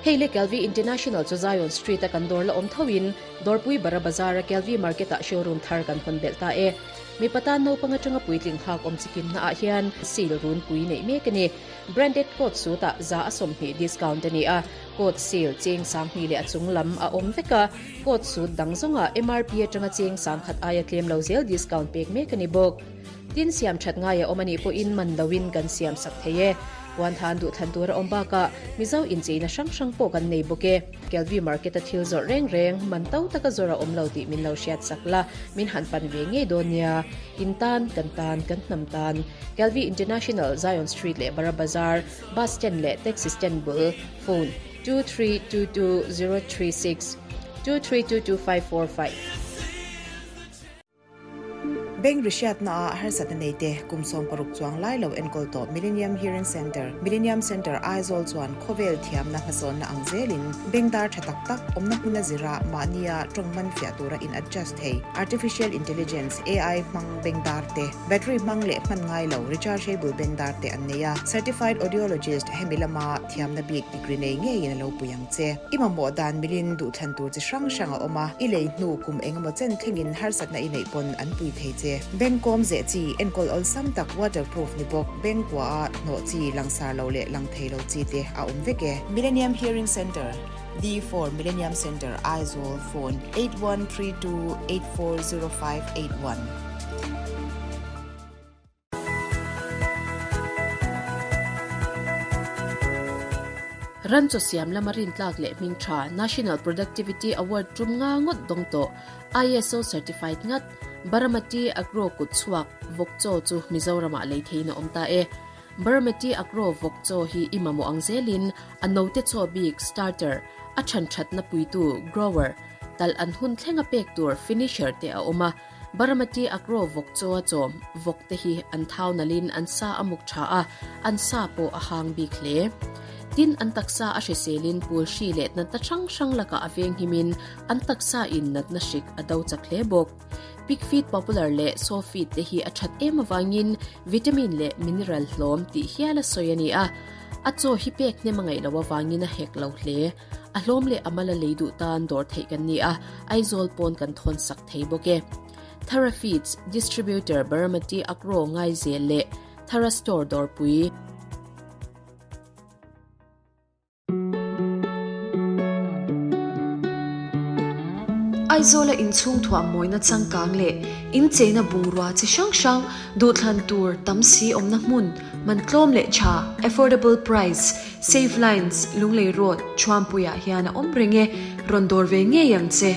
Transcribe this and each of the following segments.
Hei le Kelvy International chu Zion Street a kan dawr la awm tho in Dawrpui Bara Bazar a Kelvy Market ah showroom thar kan hawn belh ta e. Mipa tan naupang atanga puitling hak awm chikim na ah hian sale runpui neih mek a ni. Branded coat suit ah 20% discount a ni a, coat sale cheng 2000 leh a chung lam a awm vek a, coat suit dang zawngah MRP atanga cheng 1000 aia tlem lo zel discount pek mek a ni bawk. Tin siam that ngai a awm a nih pawhin man loin kan siam sak thei e. Puanthan duhthlan tur a awm bakah Mizo incheina hrang hrang pawh kan nei bawk e. Kelvy Market a thil zawrh reng reng man to taka zawrh a awm lo tih min lo hriat sak la, min han pan ve ngei dawn nia. In tan, kan tan, kan hnam tan. Kelvy International, Zion Street leh Bara Bazar, Bus Stand leh Taxi Stand bul, Phone, 2322036, 2322545. Bank rihriatna ah harsatna nei te kum 60 chuang lai lo enkawl tawh Millennium Hearing Centre, Millennium Centre Aizawl chuan khawvel thiamna hmasawnna ang zelin bank dar tha tak tak awmna hmuna zira mahnia tawng man fiah tura in adjust thei Artificial Intelligence, AI, hmang bank dar te, battery hmang leh hman ngai lo rechargeable bank dar te an nei a. Certified Audiologist hemi lama thiamna bik degree nei ngeiin a lo pui ang che. I mamawh dan milin duhthlan tur chi hrang hrang a awm a, i lei hnu kum engemaw chen thlengin harsatna i neih pawn an pui thei che. Bank kawm zeh chi, enkawl awlsam tak waterproof ni bawk, bank kua a hnawh chi, langsar lo leh lang thei lo chi te a awm vek e. Millennium Hearing Centre, D4 Millennium Centre, Aizawl, Phone, 8132840581. Ran chaw siam lama rintlak leh hming tha National Productivity Award tum nga ngawt dawng tawh ISO certified ngat Baramati Agro kut chhuak vawk chaw chu Mizoramah lei theiin a awm ta e. Baramati Agro vawk chaw hi i mamawh ang zelin a note chaw bik starter, a than thatna puitu grower, talh an hun thlenga pek tur finisher te a awm a. Baramati Agro vawk chaw a chawm vawk te hi an thau nalhin an sa a muk tha a, an sa pawh a hang bik hle. Tin, an taksa a hriselin pul hri leh natna hrang hrang lakah a venghimin an taksa in natna hrik a do chak hle bawk. Pig feed popular leh sow feed te hi a that em avangin vitamin leh mineral hlawm tih hial a sawi a ni a. A chaw hi pek hnem a ngaih loh avangin a hek lo hle. A hlawm leh a mal a lei duh tan dawr theih kan ni a, Aizawl pawn kan thawn sak thei bawk e. Thara Feeds Distributor Baramati Agro Ngaizel leh Thara Store Dawrpui. Aizawla inchhung thuah mawina changkang leh incheina bungrua chi hrang hrang duhthlan tur tam si awmna hmun man tlawm leh tha, affordable price, Save Lines, Lunglei Road, Thuampuiah hian a awm reng e, rawn dawr ve ngei ang che.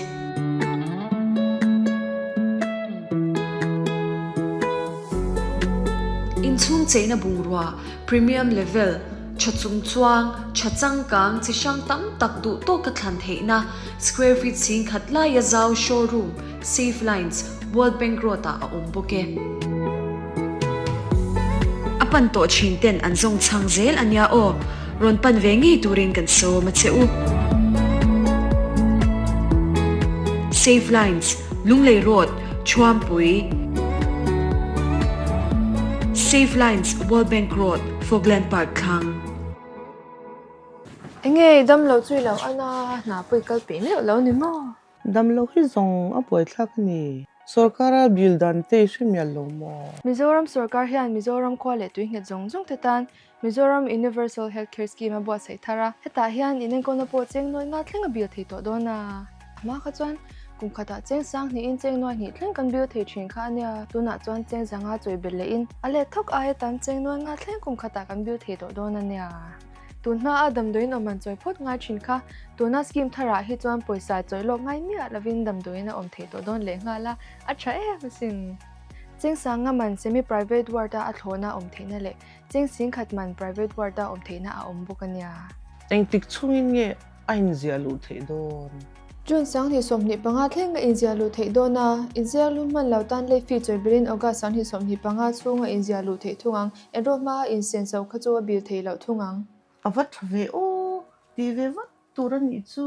Inchhung cheina bungrua, premium level, tha chung chuang, tha changkang, chi hrang tam tak duh tawka thlan theihna, square feet 10,000 laia zau showroom, Save Lines, World Bank Road-ah a awm bawk e. A pan tawh thin ten an zawng chhang zel a nia aw, rawn pan ve ngei turin kan sawm a che u. Save Lines, Lunglei Road, Thuampui. Save Lines, World Bank Road, Fogland Park thlang. Enge i damlo chu i lo an a, hna pawh i kal peih meuh lo ni maw? Damlo hi zawng a buaithlak a ni. Sorkara bill dan te i hre mial lo maw? Mizoram sorkar hian Mizoram khua leh tui nghet zawng zawng te tan Mizoram Universal Health Care Scheme a buatsaih thar a, hetah hian inenkawlna pawh cheng nuai nga thleng a bill thei tawh dawn a. A hma kha chuan kum khatah cheng sang hnihin cheng nuai hnih thleng kan bill thei thin kha a nia, tunah chuan cheng zanga chawi belh lehin a let thawk aia tam cheng nuai nga thleng kum khatah kan bill thei tawh dawn a nia. Tun hma a damdawiin awm an chawi phawt ngai thin kha, tuna scheme tharah hi chuan pawisa chawi lawk ngai miah lovin damdawiin a awm theih tawh dawn leh nghal a, a tha em asin. Chengsanga man semi private ward a a thlawhna awm theihna leh cheng singkhat man private ward a awm theihna a awm bawk a nia. Engtik chhungin nge a inziah luh theih dawn? June 2025 thleng a inziah luh theih dawn a, inziak lu hman lo tan lei fee chawi berin August 2025 chhunga inziah luh theih thung ang. Enroll hma a insen so kha chu a bil thei loh thung ang. A va tha ve aw, ti ve vat tur a nih chu.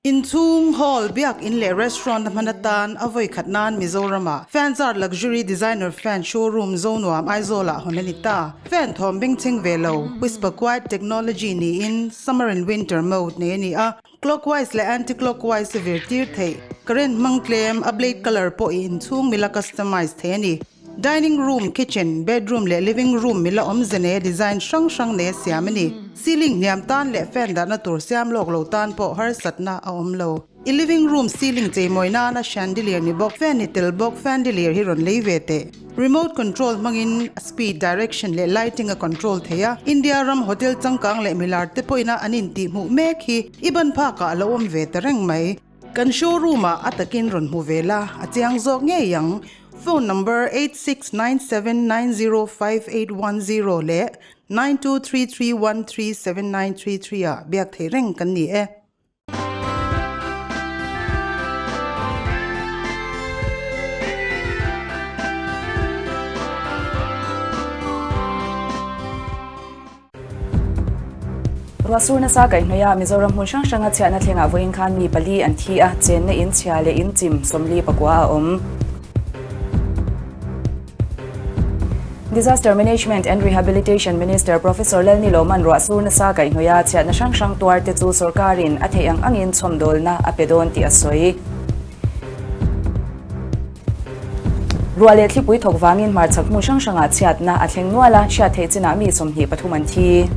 Inchhung, hall, biak in leh restaurant a hman atan a vawi khat nan Mizoram-ah Fanzart Luxury Designer Fan Showroom Zonuam Aizawl-ah hawn a ni ta. Fan thawm bengchheng ve lo, Whisper Quiet Technology niin Summer and Winter mode nei a ni a, clockwise leh anti-clockwise a vir tir theih. Current hmang tlem, a blade colour pawh i inchhung mila customize thei a ni. Dining room, kitchen, bedroom leh living room mila awmze nei a design hrang hrang nei a siam a ni. Ceiling hniam tan leh fan dahna tur siam lawk lo tan pawh harsatna a awm lo. I living room ceiling cheimawi nana chandelier ni bawk, fan ni tel bawk fandelier hi rawn lei ve teh. Remote control hmangin a speed, direction leh lighting a control thei a. India ram hotel changkang leh milar te pawhin a an intihhmuh mek hi i ban phakah a lo awm ve ta reng mai. Kan showroom ah a takin rawn hmu ve la, a chiang zawk ngei ang. Phone number 8697905810 leh 9233137933 ah biak thei reng kan ni e. Ruahsur nasa kaihhnawih a Mizoram hmun hrang hranga chhiatna thlengah vawiin khan mi pali an thi a, chenna in chhia leh in chim 40 pakua a awm. Disaster Management and Rehabilitation Minister Professor Lalniloman ruahsur nasa kaihhnawih a chhiatna hrang hrang tuar te chu sorkarin a theih ang angin chhawmdawlna a pe dawn tih a sawi. Ruah leh thlipui thawk vangin hmarchhak hmun hrang hrangah chhiatna a thleng nual a, hriat theih chinah mi 23 an thi.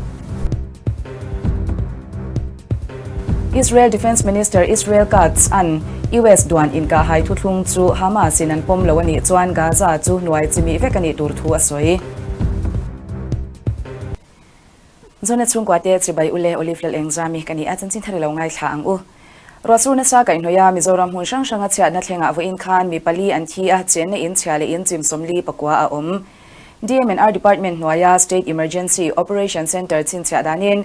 Israel Defence Minister Israel Katz an US duan inkahhai thuthlung chu Hamas in an pawm lo a nih chuan Gaza chu hnuai chimih vek a nih tur thu a sawi. Zone chhungkua te chibai u le Olive Lal Engzami ka ni a, chanchin thar i lo ngaithla ang u. Ruahsur nasa kaihhnawih a Mizoram hmun hrang hranga chhiatna thlengah vawiin khan mi pali an thi a, chenna in chhia leh in chim 40 a awm. DMNR Department hnuaia State Emergency Operation Centre chhinchhiah danin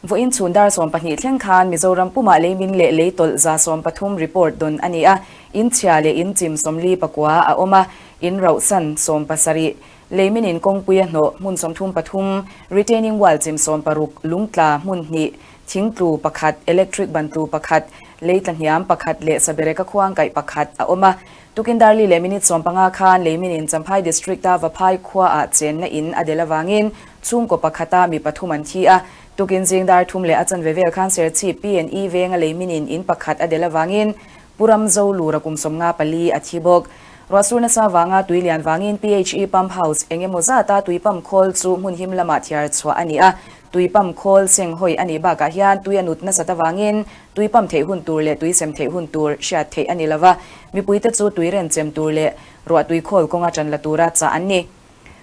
vawiin chhun dar 12 thleng khan Mizoram pumah leimin leh lei tawlh 130 report dawn a ni a, in chhia leh in chim 49 a awm a, in rauhsan 70 Leimin in kawngpui a hnawh hmun 33, retaining wall chim 60, lungtla hmun hnih, thingtlu pakhat, electric bantlu pakhat, leitla hniam pakhat leh sabereka khuang kaih pakhat a awm a. Tukin darli leh minute 15 khan leimin in Champhai District a Vaphai khua ah chenna in a del avangin chhungkaw pakhata mi pathum an thi a. Tukin zing dar thum leh a chanve vel khan Serchhip P&E venga leimin in in pakhat a del avangin Pu Ramzo Lura kum 54 a thi bawk. Ruahsur nasa vanga tui lian vangin PHE pump house eng emaw zata tui pump khawl chu hmun him lamah thiar chhuah a ni a. Tui pump khawl seng hawi a nih bakah hian tui a nut nasat avangin tui pump theih hun tur leh tui sem theih hun tur hriat theih a ni lo va. Mipuite chu tui ren chem tur leh ruahtui khawl kawnga ṭan la tura chah an ni.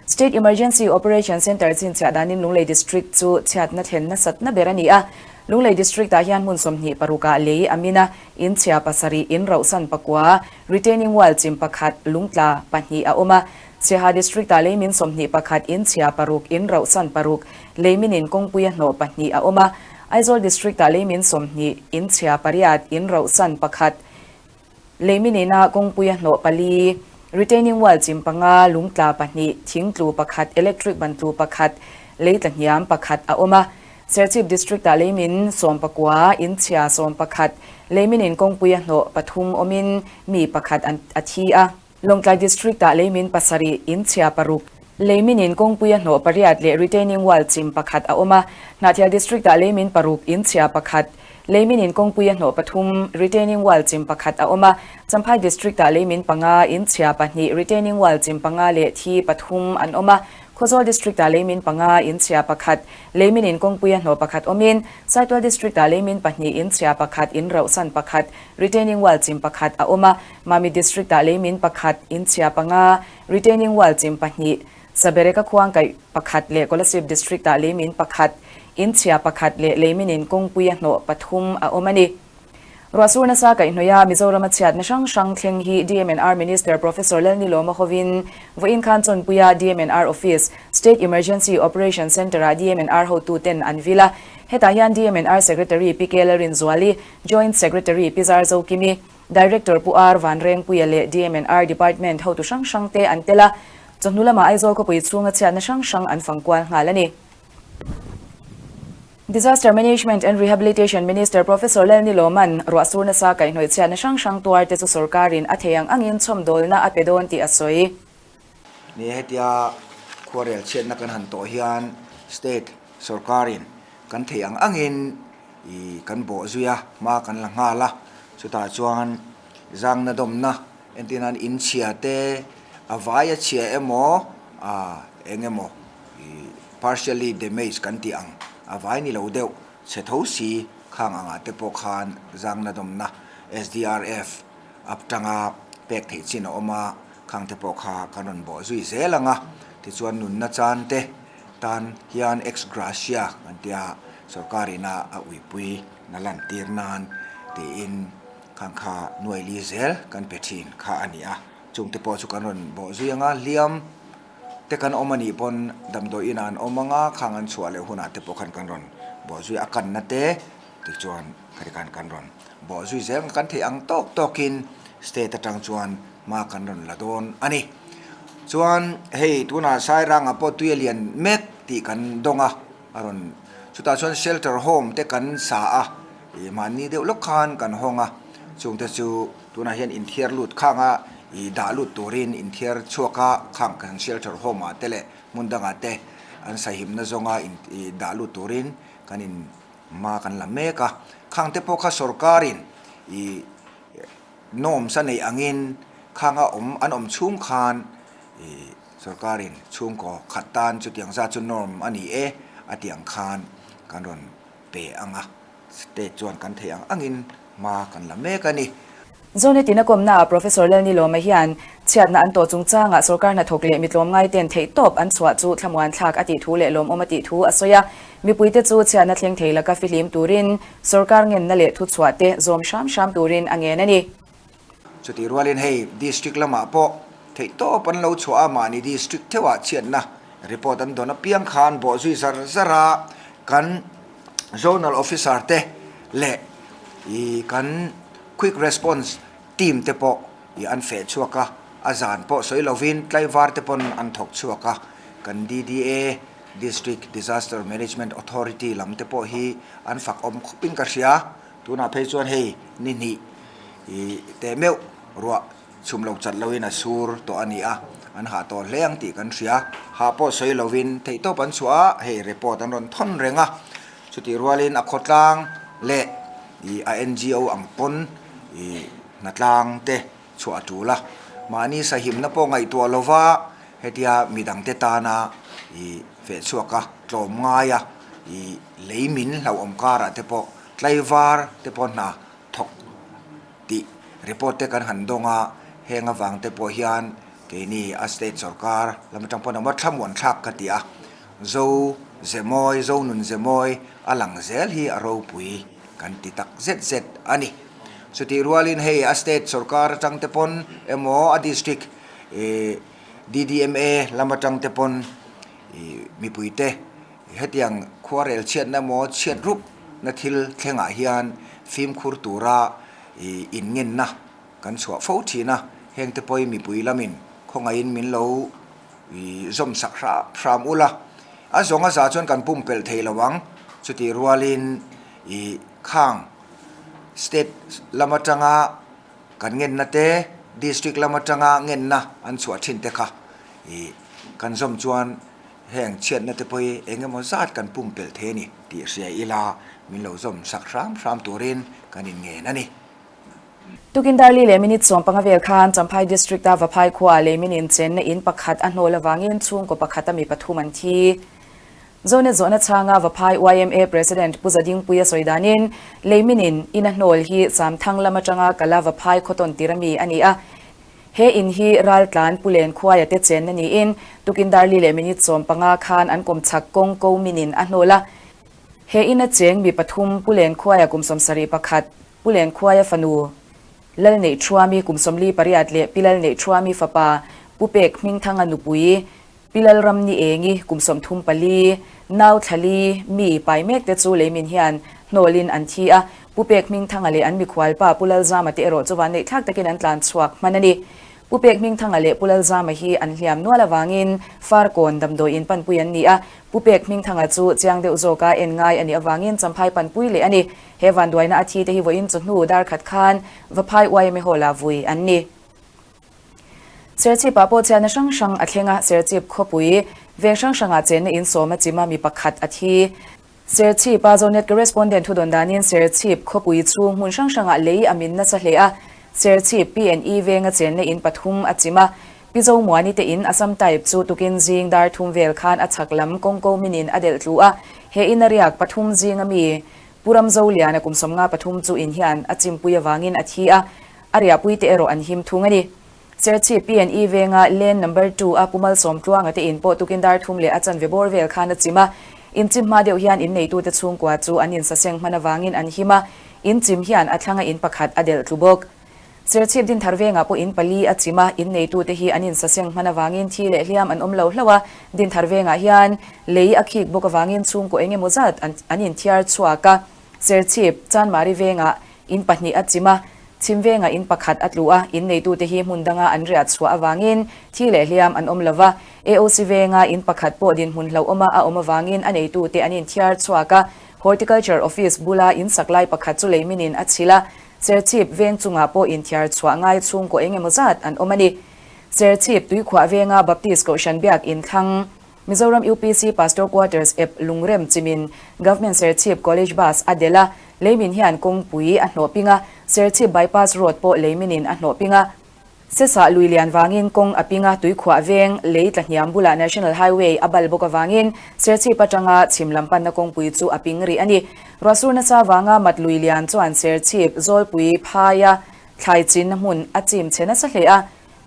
State Emergency Operation Centre chhinchhiah danin Lunglei District chu chhiatna thlen nasatna ber a ni a. Lunglei District-ah hian hmun 26 ah lei a min a, in chhia pasarih, in rauhsan pakua, retaining wall chim pakhat, lungtla pahnih a awm a. Siaha District-ah lei min 21, in chhia paruk, in rauhsan paruk, lei minin kawngpui a hnawh pahnih a awm a. Aizawl District-ah lei min 20, in chhia pariat, in rauhsan pakhat, Leimin ina kawngpui a hnawh pali, retaining wall chim panga, lungtla pahnih, thingtlu pakhat, electric bantlu pakhat, leitla hniam pakhat a awm a. Serchhip District-ah leimin 19, in chhia 11, leimin in kawngpui a hnawh pathum awmin mi pakhat an a thi a. Lawngtlai District-ah leimin pasarih, in chhia paruk, leimin in kawngpui a hnawh pariat leh retaining wall chim pakhat a awm a. Hnahthial District-ah leimin paruk, in chhia pakhat, leimin in kawngpui a hnawh pathum, retaining wall chim pakhat a awm a. Champhai District-ah leimin panga, in chhia pahnih, retaining wall chim panga leh thi pathum an awm a. Khawzawl District-ah leimin panga, in chhia pakhat, leimin in kawngpui a hnawh pakhat awmin, Saitual District-ah leimin pahnih, in chhia pakhat, in rauhsan pakhat, retaining wall chim pakhat a awm a. Mami District-ah leimin pakhat, in chhia panga, retaining wall chim pahnih, Sabereka khuang kaih pakhat leh Kolasib District-ah leimin pakhat, in chhia pakhat leh leimin in kawngpui a hnawh pathum a awm a ni. Ruahsur nasa kaihhnawih a Mizorama chhiatna hrang hrang thleng hi DMNR Minister Professor Lalnilawma hovin vawiin khan chawnpuia DMNR Office, State Emergency Operation Centre-ah DMNR hotuten an vil a. Hetah hian DMNR Secretary Pi K Lalrinzuali, Joint Secretary Pi Zarzokimi, Director Pu R Vanrengpuia leh DMNR Department hotu hrang hrang te an tel a, chawhnu lamah Aizawl khawpui chhunga chhiatna hrang hrang an fang kual nghal a ni. Disaster Management and Rehabilitation Minister Professor Lalnilawman ruahsur nasa kaihhnawih chhiatna hrang hrang tuar te chu sorkarin a thei ang angin chhawmdawlna a pe dawn tih a sawi. Ni hetia khuarel chhiatna kan han tawh hian state sorkarin kan thei ang angin i kan bawh zui a, hma kan la nghal a, chutah chuan zangna dawmna entir nan inchhia te a vai a chhia emaw ah eng emaw i partially damage kan tih ang a vai ni lo deuh chhe tho si khang angah te pawh khan zangna dawmna SDRF atanga pek theih chin a awm a, khang te pawh kha kan rawn bawh zui zel ang a, tichuan nunna chan te tan hian ex gratia kan tia sorkar ina a uipui na lantir nan tiin khang kha nuai li zel kan pe thin kha a ni a, chungte pawh chu kan rawn bawh zui ang a, hliam. te kan awm a nih pawn damdawi inah an awm ang a, khang an chhuah leh hunah te pawh khan kan rawn bawhzui a kanna te tichuan khati khan kan rawn bawhzui zel ang kan theih ang tawk tawkin state atang chuan hma kan rawn la dawn a ni. Chuan hei tunah Sairangah pawh tui a lian mek tih kan dawng a, a rawn chutah chuan shelter home te kan sa a, ih mahni deuh lawk khan kan hawng a, chungte chu Tunah hian inthiar lut khanga i dah lut turin inthiar chhuak a, khang kan shelter home ah te leh hmun dangah te an sahimna zawnga i dah lut turin kan in hma kan la mek a. Khang te pawh kha sorkarin i norms a neih angin khanga awm an awm chhung khan i sorkarin chhungkaw khat tan chutiang zat chu norm a ni e a tih ang khan kan rawn pe ang a. State chuan kan theih ang angin hma kan la mek a ni. Zonetin a kawmnaah Professor Lalnilawma hian chhiatna an tawh chungchangah sorkar hnathawk leh mitlawmngaiten theihtawp an chhuah chu thlamuan thlak a tih thu leh lawmawm a tih thu a sawi a. Mipuite chu chhiatna thleng thei laka fihlim turin sorkar ngenna leh thuchhuah te zawm hram hram turin a ngen a ni. Chutih rualin hei district lamah pawh theihtawp an lo chhuah a, mahni district theuhah chhiatna report an dawn apiang khan bawhzui zar zar a, kan zonal officer te leh ih kan quick response team te pawh ih an feh chhuak a, a zan pawh sawi lovin tlaivar te pawn an thawk chhuak a, kan DDA, District Disaster Management Authority lam te pawh hi an fak awm khawpin ka hria. Tunah phei chuan hei ni hnih ih teh meuh ruah chhum lo chat loin a sur tawh a ni a, an hah tawh hle ang tih kan hria. Hah pawh sawi lovin theihtawp an chhuah a, hei report an rawn thawn reng a. Chutih rualin a khawtlang leh ih a NGO ang pawn ih hnatlang te chhuah a tul a. Mahni sahimna pawh ngaihtuah lova hetia midangte tana ih fehchhuak a, tlawm ngai a, ih lei min hlauhawm karah te pawh Tlaivar te pawh hna thawk tih report te kan han dawng a, heng avang te pawh hian keini a state sorkar lam atang pawn a maw thlamuan thlak ka ti a, Zo Zemawi, Zo Nun Zemawi a lang zel hi a ropui kan ti tak zet zet a ni. Chutih rualin hei a state sorkar atang te pawn emaw a district ih DDMA lam atang te pawn ih mipuite Hetiang khuarel chhiatna emaw chhiat rup na thil thlengah hian fimkhur tura inngenna kan chhuah fo thin a, hengte pawhin mipui lamin khawngaihin min lo zawm sak hram hram ula, a zawng a za chuan kan pumpelh thei lo ang, chutih rualin ih khang state lam atanga kan ngenna te district lam atanga ngenna an chhuah thin te kha ih kan zawm chuan Heng chhiatna te pawh hi eng emaw zat kan pumpelh thei a ni tih hria ila min lo zawm sak hram hram turin kan inngen a ni. Tukin Darli leh minute 15 vel khan Champhai District-a Vaphai khuaah lei min inchenna in pakhat a hnawl avangin chhungkaw pakhata mi pathum an thi. Zonet zawhna chhanga Vaphai yma President Pu Zadingpuia sawi danin lei minin in a hnawl hi Samthang lam atanga kala Vaphai khaw tawn tir ami a ni a, He in hi Raltlan Pu Len Khuaia te chenna niin tukin Darli leh minute 15 khan an kawm chhak kawng ko minin a hnawl a. He ina cheng mi pathum Pu Len Khuaia kum 71, Pu Len Khuaia fanu Lal Neih Thuami kum 48 leh Pi Lal Neih Thuami fapa Pu Pek Hmingthanga nupui Pi Lal Ram Ni Engi kum 34, nau thlali mi pai mek te chu leimin hian hnawlin an thi a, Pu Pek Hmingthanga leh an mikhual pa Pu Lalzama te erawh chu vanneih thlak takin an tlan chhuak hman a ni. Pu Pek Hmingthanga leh Pu Lalzama hi an hliam nual avangin Farkawn damdawi in panpui an ni a, Pu Pek Hmingthanga chu chiang deuh zawka en ngai a nih avangin Champhai panpui leh a ni. He vanduaina a thi te hi vawiin chawhnu dar khat khan Vaphai yma Hall-ah vui an ni. Serchhip ah pawh chhiatna hrang hrang a thleng a, Serchhip khawpui veng hrang hrangah chenna in sawm a chim a, mi pakhat a thi. Serchhip a Zonet Correspondent thu dawn danin Serchhip khawpui chhung hmun hrang hrangah lei a min nasa hle a, Serchhip PNE venga chenna in pathum a chim a, Pi Zomuani te in Assam type chu tukin zing dar thum vel khan a chhak lam kawngko minin a delh tlu a, he in a riak pathum zing a mi Pu Ramzoliana kum 53 chu in hian a chimpui avangin a thi a, a riahpui te erawh an him thung a ni. Serchhip PNE venga lane number two a Pu Malsawmtluanga te in pawh tukin dar thum leh a chanve bawr vel khan a chim a, in chim hma deuh hian in neitute chhungkua chu an insaseng hman avangin an him a, in chim hian a thlanga in pakhat a delh tlu bawk. Serchhip Dinthar vengah pawh in pali a chim a, in neitute hi an insaseng hman avangin thi leh hliam an awm lo hlauh a, Dinthar vengah hian lei a khik bawk avangin chhungkaw eng emaw zat an inthiar chhuak a, Serchhip Chanmari vengah In pahnih a chim a, chhim vengah in pakhat a tlu a, in neitute hi hmun danga an riah chhuah avangin thi leh hliam an awm lo va. AOC venga in pakhat pawh dinhmun hlauhawma a awm avangin a neitute an inthiar chhuak a, Horticulture Office bula in sak lai pakhat chu leiminin a chhilh a, Serchhip veng chungah pawh inthiar chhuah ngai chhungkaw eng emaw zat an awm a ni. Serchhip Tuikhuah venga Baptist Kohhran Biak Inthlang. Mizoram UPC Pastor Quarters ep lungrem chimin Government Serchhip College Bus a delh a, leimin hian kawngpui a hnawh ping a, Serchhip Bypass Road pawh leiminin a hnawh ping a. Sesah lui lian vangin kawng a ping a, tuikhuah veng lei tla hniam bulah National Highway a bal bawk avangin Serchhip atanga chhim lam panna kawngpui chu a ping rih a ni. Ruahsur nasa vanga mat lui lian chuan Serchhip Zawlpui phaia thlai chinna hmun a chim chhe nasa hle a,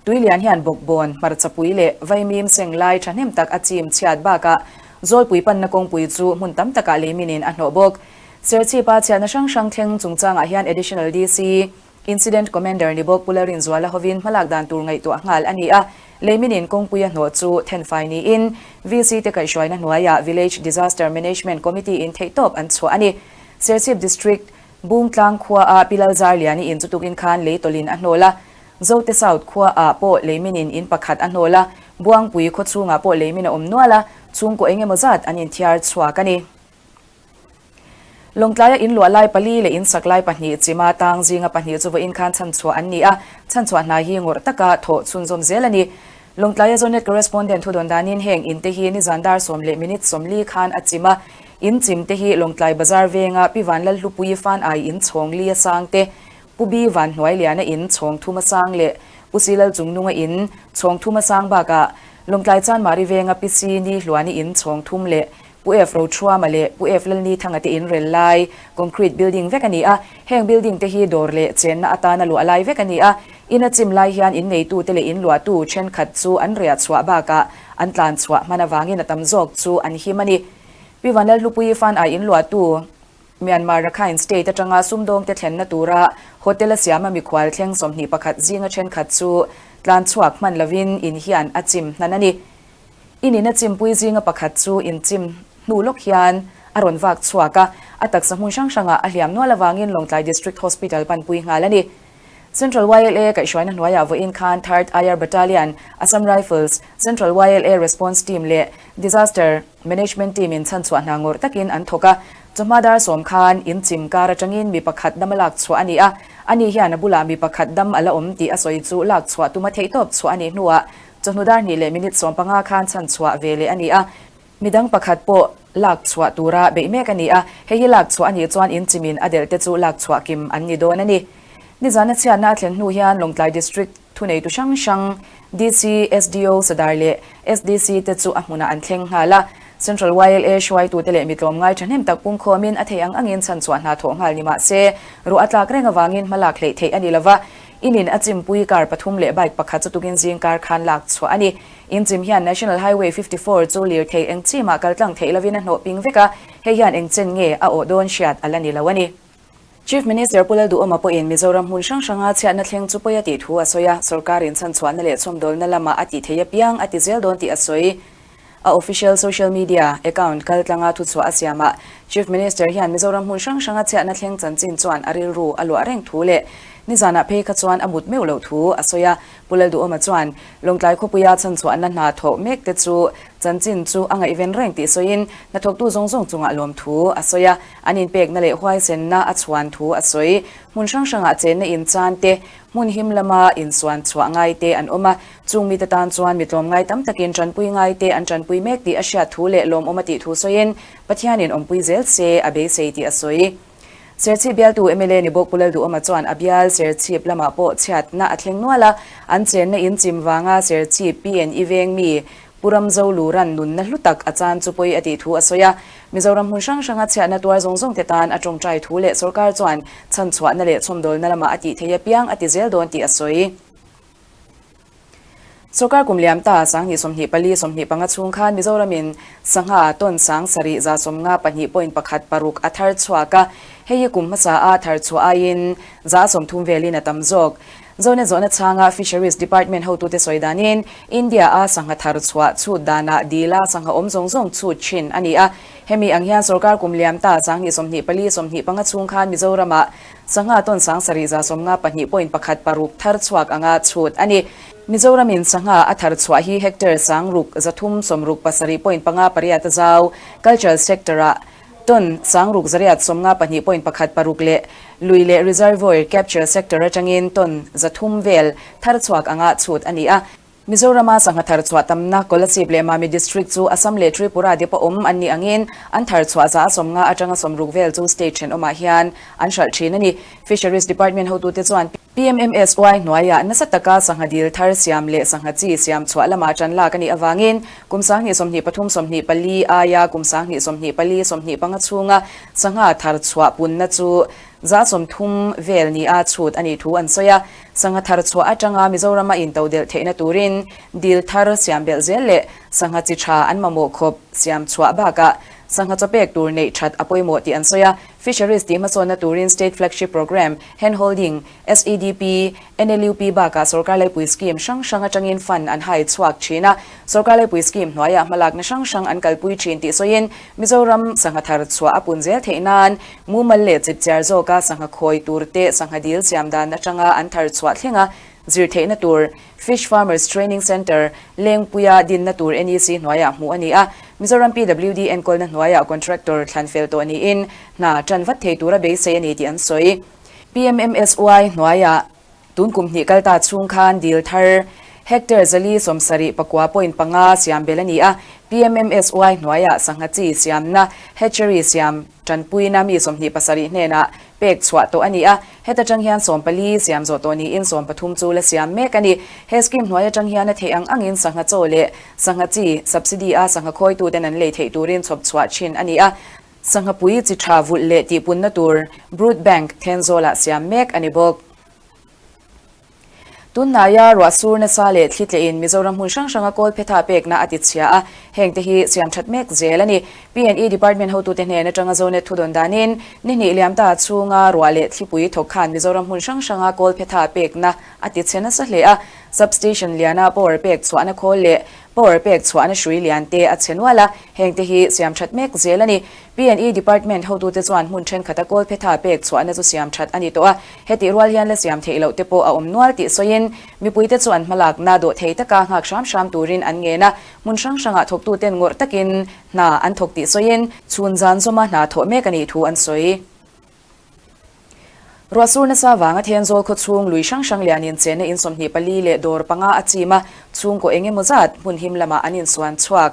Tui lian hian bawkbawn, hmarchapui leh vaimim seng lai thahnem tak a chim chhiat bakah Zawlpui panna kawngpui chu hmun tam takah leiminin a hnawh bawk. Serchhipa chhiatna hrang hrang thleng chungchangah hian Additional DC, Incident Commander ni bawk Pu Lalrinzuala hovin hmalak dan tur ngaihtuah nghal a ni a, leiminin kawngpui a hnawh chu thenfai niin VC te kaihhruaina hnuaiah Village Disaster Management Committee in theihtawp an chhuah a ni. Serchhip District, Bungtlang khuaah Pi Lalzarliani in chu tukin khan lei tawlhin a hnawl a, Zote South khua ah pawh leimin in in pakhat a hnawl a, Buangpui khaw chhungah pawh leimin a awm nual a, chhungkaw eng emaw zat an inthiar chhuak a ni. Lawngtlaia in luah lai pali leh in sak lai pahnih chima tang zinga pahnih chu vawiin khan chhanchhuah an ni a, chhanchhuah hna hi ngawrh taka thawh chhunzawm zel a ni. Lawngtlaia Zonet Correspondent thudawn danin heng in te hi nizan dar sawm leh minute 40 khan a chim a, in chim te hi Lawngtlai Bazar venga Pi Vanlalhlupuii fan ai in chhawng li a sang te, Pu Bi Van Hnuailiana in chhawng thum a sang leh Pu Silal Chungnunga in chhawng thum a sang bakah Lawngtlai Chanmari venga Pi Si Ni Hluani in chhawng thum leh Pu F Rothruama leh Pu F Lalni Thanga te in rel lai concrete building vek a ni a. Heng building te hi dawr leh chenna atana luah lai vek a ni a. In a chim lai hian in neitute leh in luahtu thenkhat chu an riah chhuah bakah an tlan chhuah hman avangin a tam zawk chu an him a ni. Pi Vanlalhlupuii fan ai in luahtu Myanmar Rakhine State atanga sumdawngte thlenna tura hotel a siama mikhual thleng 21 zinga thenkhat chu tlan chhuak hman lovin in hian a chim hnan a ni. In in a chimpui zinga pakhat chu in chim hnu lawk hian a rawn vak chhuak a, a taksa hmun hrang hrangah a hliam nual avangin Lawngtlai District Hospital panpui nghal a ni. Central YLA kaihhruaina hnuaiah vawiin khan Third IR Battalion, Assam Rifles, Central YLA Response Team leh Disaster Management Team in chhanchhuah hna ngawrh takin an thawk a. Chawhma dar sawm khan in chim kar atangin mi pakhat dam a lak chhuah a ni a, ani hian a bulah mi pakhat dam a la awm tih a sawi chu lak chhuah tuma theihtawp chhuah a nih hnuah chawhnu dar hnih leh minute 15 khan chhanchhuah ve leh a ni a. Midang pakhat pawh lak chhuah tura beih mek a ni a, hei hi lak chhuah a nih chuan in chimin a delh te chu lak chhuah kim an ni dawn a ni. Nizana chhiatna a thlen hnu hian Lawngtlai District thuneitu hrang hrang DC, SDO, Sadar leh SDC te chu a hmunah an thleng nghal a. Central YLA hruaitute leh mitlawmngai thahnem tak pungkhawmin a thei ang angin chhanchhuah hna thawh nghal ni mah se, ruah a tlak reng avangin hmalak hleih theih a ni lova, inin a chimpui car pathum leh bike pakhat chu tukin zing kar khan lak chhuah a ni. Inchim hian National Highway 54 chu lirthei eng chimah kal tlang theih lovin a hnawh ping vek a, hei hian eng chen nge a awh dawn hriat a la ni lo a ni. Chief Minister Pu Lalduhawma pawhin Mizoram hmun hrang hranga chhiatna thleng chu pawi a tih thu a sawi a, sorkarin chhanchhuahna leh chhawmdawlna lamah a tih theih apiang a ti zel dawn tih a sawi. A official social media account kal tlanga thuchhuah a siamah Chief Minister hian Mizoram hmun hrang hranga chhiatna thleng chanchin chuan a rilru a luah reng thu leh Nizanah phei kha chuan a mut meuh loh thu a sawi a. Pu Lalduhawma chuan Lawngtlai khawpuia chhanchhuahna hna thawh mek te chu chanchin chu a ngaihven reng tih sawiin hnathawktu zawng zawng chungah lawm thu a sawi a. An inpekna leh huaisenna a chhuan thu a sawi. Hmun hrang hrangah chenna inchan te, hmun him lama insuan chhuah ngai te an awm a. Chung mite tan chuan mi tlawmngai tam takin tanpui ngai te an tanpui mek tih a hriat thu leh lawmawm a tih thu sawiin Pathianin awmpui zel se a beisei tih a sawi. Serchhip bialtu mla ni bawk Pu Lalduhawma chuan a bial Serchhip lamah pawh chhiatna a thleng nual a, an chenna in chim vanga Serchhip PNE veng mi Pu Ramzo Luran nunna hlu tak a chan chu pawi a tih thu a sawi a. Mizoram hmun hrang hranga chhiatna tuar zawng zawng te tan a tawngtai thu leh sorkar chuan chhanchhuahna leh chhawmdawlna lamah a tih thei apiang a ti zel dawn tih a sawi. Sorkar kum liam ta 20 24 25 chhung khan Mizoramin sangha tawn 7000 52.16 a thar chhuak a, hei hi kum hmasa a thar chhuah aiin 30% velin a tam zawk. Zone zawhna chhanga Fisheries Department hotute sawi danin India a sangha thar chhuah chhut danah dila sangha awm zawng zawng chhut thin a ni a, hemi ang hian sorkar kum liam ta 20 24 25 chhung khan Mizoramah Sangha tawn 7052.16 thar chhuak anga chhut a ni. Mizoramin sangha a thar chhuah hi hectare 6337.58 a zau. Cultural sector-ah tawn 6852.16 leh lui leh reservoir capture sector atangin tawn 300 vel thar chhuak anga chhut a ni a. Mizorama sangha thar chhuah tamna Kolasib leh Mami District chu Assam leh Tripura depa awm an nih angin an thar chhuah 50 atanga 60 vel chu state thenawmah hian an hralh thin a ni. Fisheries Department hotute chuan PMMSY hnuaiah nasa taka sangha dil thar siam leh sangha chi siam chhuah lamah tan lak a nih avangin kum 2023 24 aia kum 2024 25 chhunga sangha thar chhuah punna chu 30% vel nia chhut a nih thu an sawi a. Sangha thar chhuah atanga Mizorama intodelh theihna turin dil thar siam belh zel leh sangha chi tha an mamawh khawp siam chhuah bakah sangha chaw pek tur neih that a pawimawh tih an sawi a. Fisheries tih hmasawnna turin State Flagship Programme, Handholding, SEDP, NLUP bakah Sorkar Laipui Scheme hrang hrang atangin fund an hai chhuak thin a. Sorkar Laipui Scheme hnuaiah hmalakna hrang hrang an kalpui thin tih sawiin Mizoram sangha thar chhuah a pun zel theih nan Mumal leh chipchiar zawka sangha khawi tur te sangha dil siam dan atanga an thar chhuah thlenga zir theihna tur Fish Farmers Training Centre Lengpuia dinna tur NEC hnuaiah hmuh a ni a. Mizoram PWD enkawlna hnuaiah contractor thlan fel tawh niin hna tan vat thei tura beisei a ni tih an sawi. PMMSY hnuaiah Tun kum hnih kal ta chhung khan dil thar hectare 479.5 siam bel a ni a, PMMSY hnuaiah sangha chi siamna hatchery siam tanpuina mi 27 hnenah pek chhuah tawh a ni a, heta tang hian 14 siam zawh tawh niin 13 chu la siam mek a ni. He scheme hnuai atang hian a theih ang angin sangha chaw leh sangha chi subsidy a sangha khawituten an lei theih turin chhawp chhuah thin a ni a, sangha pui chi tha vulh leh tihpunna tur brood bank Thenzawlah siam mek a ni bawk. Tunhnaia ruah sur nasa leh thli tlehin Mizoram hmun hrang hranga kawl phetha pekna a ti chhia a, hengte hi siam that mek zel a ni. PNE Department hotute hnen atanga Zonet thudawn danin ni hnih liam ta chhunga ruah leh thlipui thawk khan Mizoram hmun hrang hranga kawl phetha pekna a ti chhe nasa hle a, Substation liana power pek chhuahna khawl leh power pek chhuahna hrui lian te a chhe nual a, hengte hi siam that mek zel a ni. PNE Department hotute chuan hmun thenkhat a kawl phetha pek chhuahna chu siam that a ni tawh a, hetih rual hian la siam theih loh te pawh a awm nual tih sawiin mipuite chu an hmalakna dawh thei taka nghak hram hram turin an ngen a, hmun hrang hrangah thawktuten ngawrh takin hna an thawk tih sawiin chhun zan zawma hna thawh mek a nih thu an sawi. Ruah sur nasa vanga Thenzawl khaw chhung lui hrang hrang lianin chenna in 24 leh dawr panga a chim a, chhungkaw eng emaw zat hmun him lamah an insuan chhuak.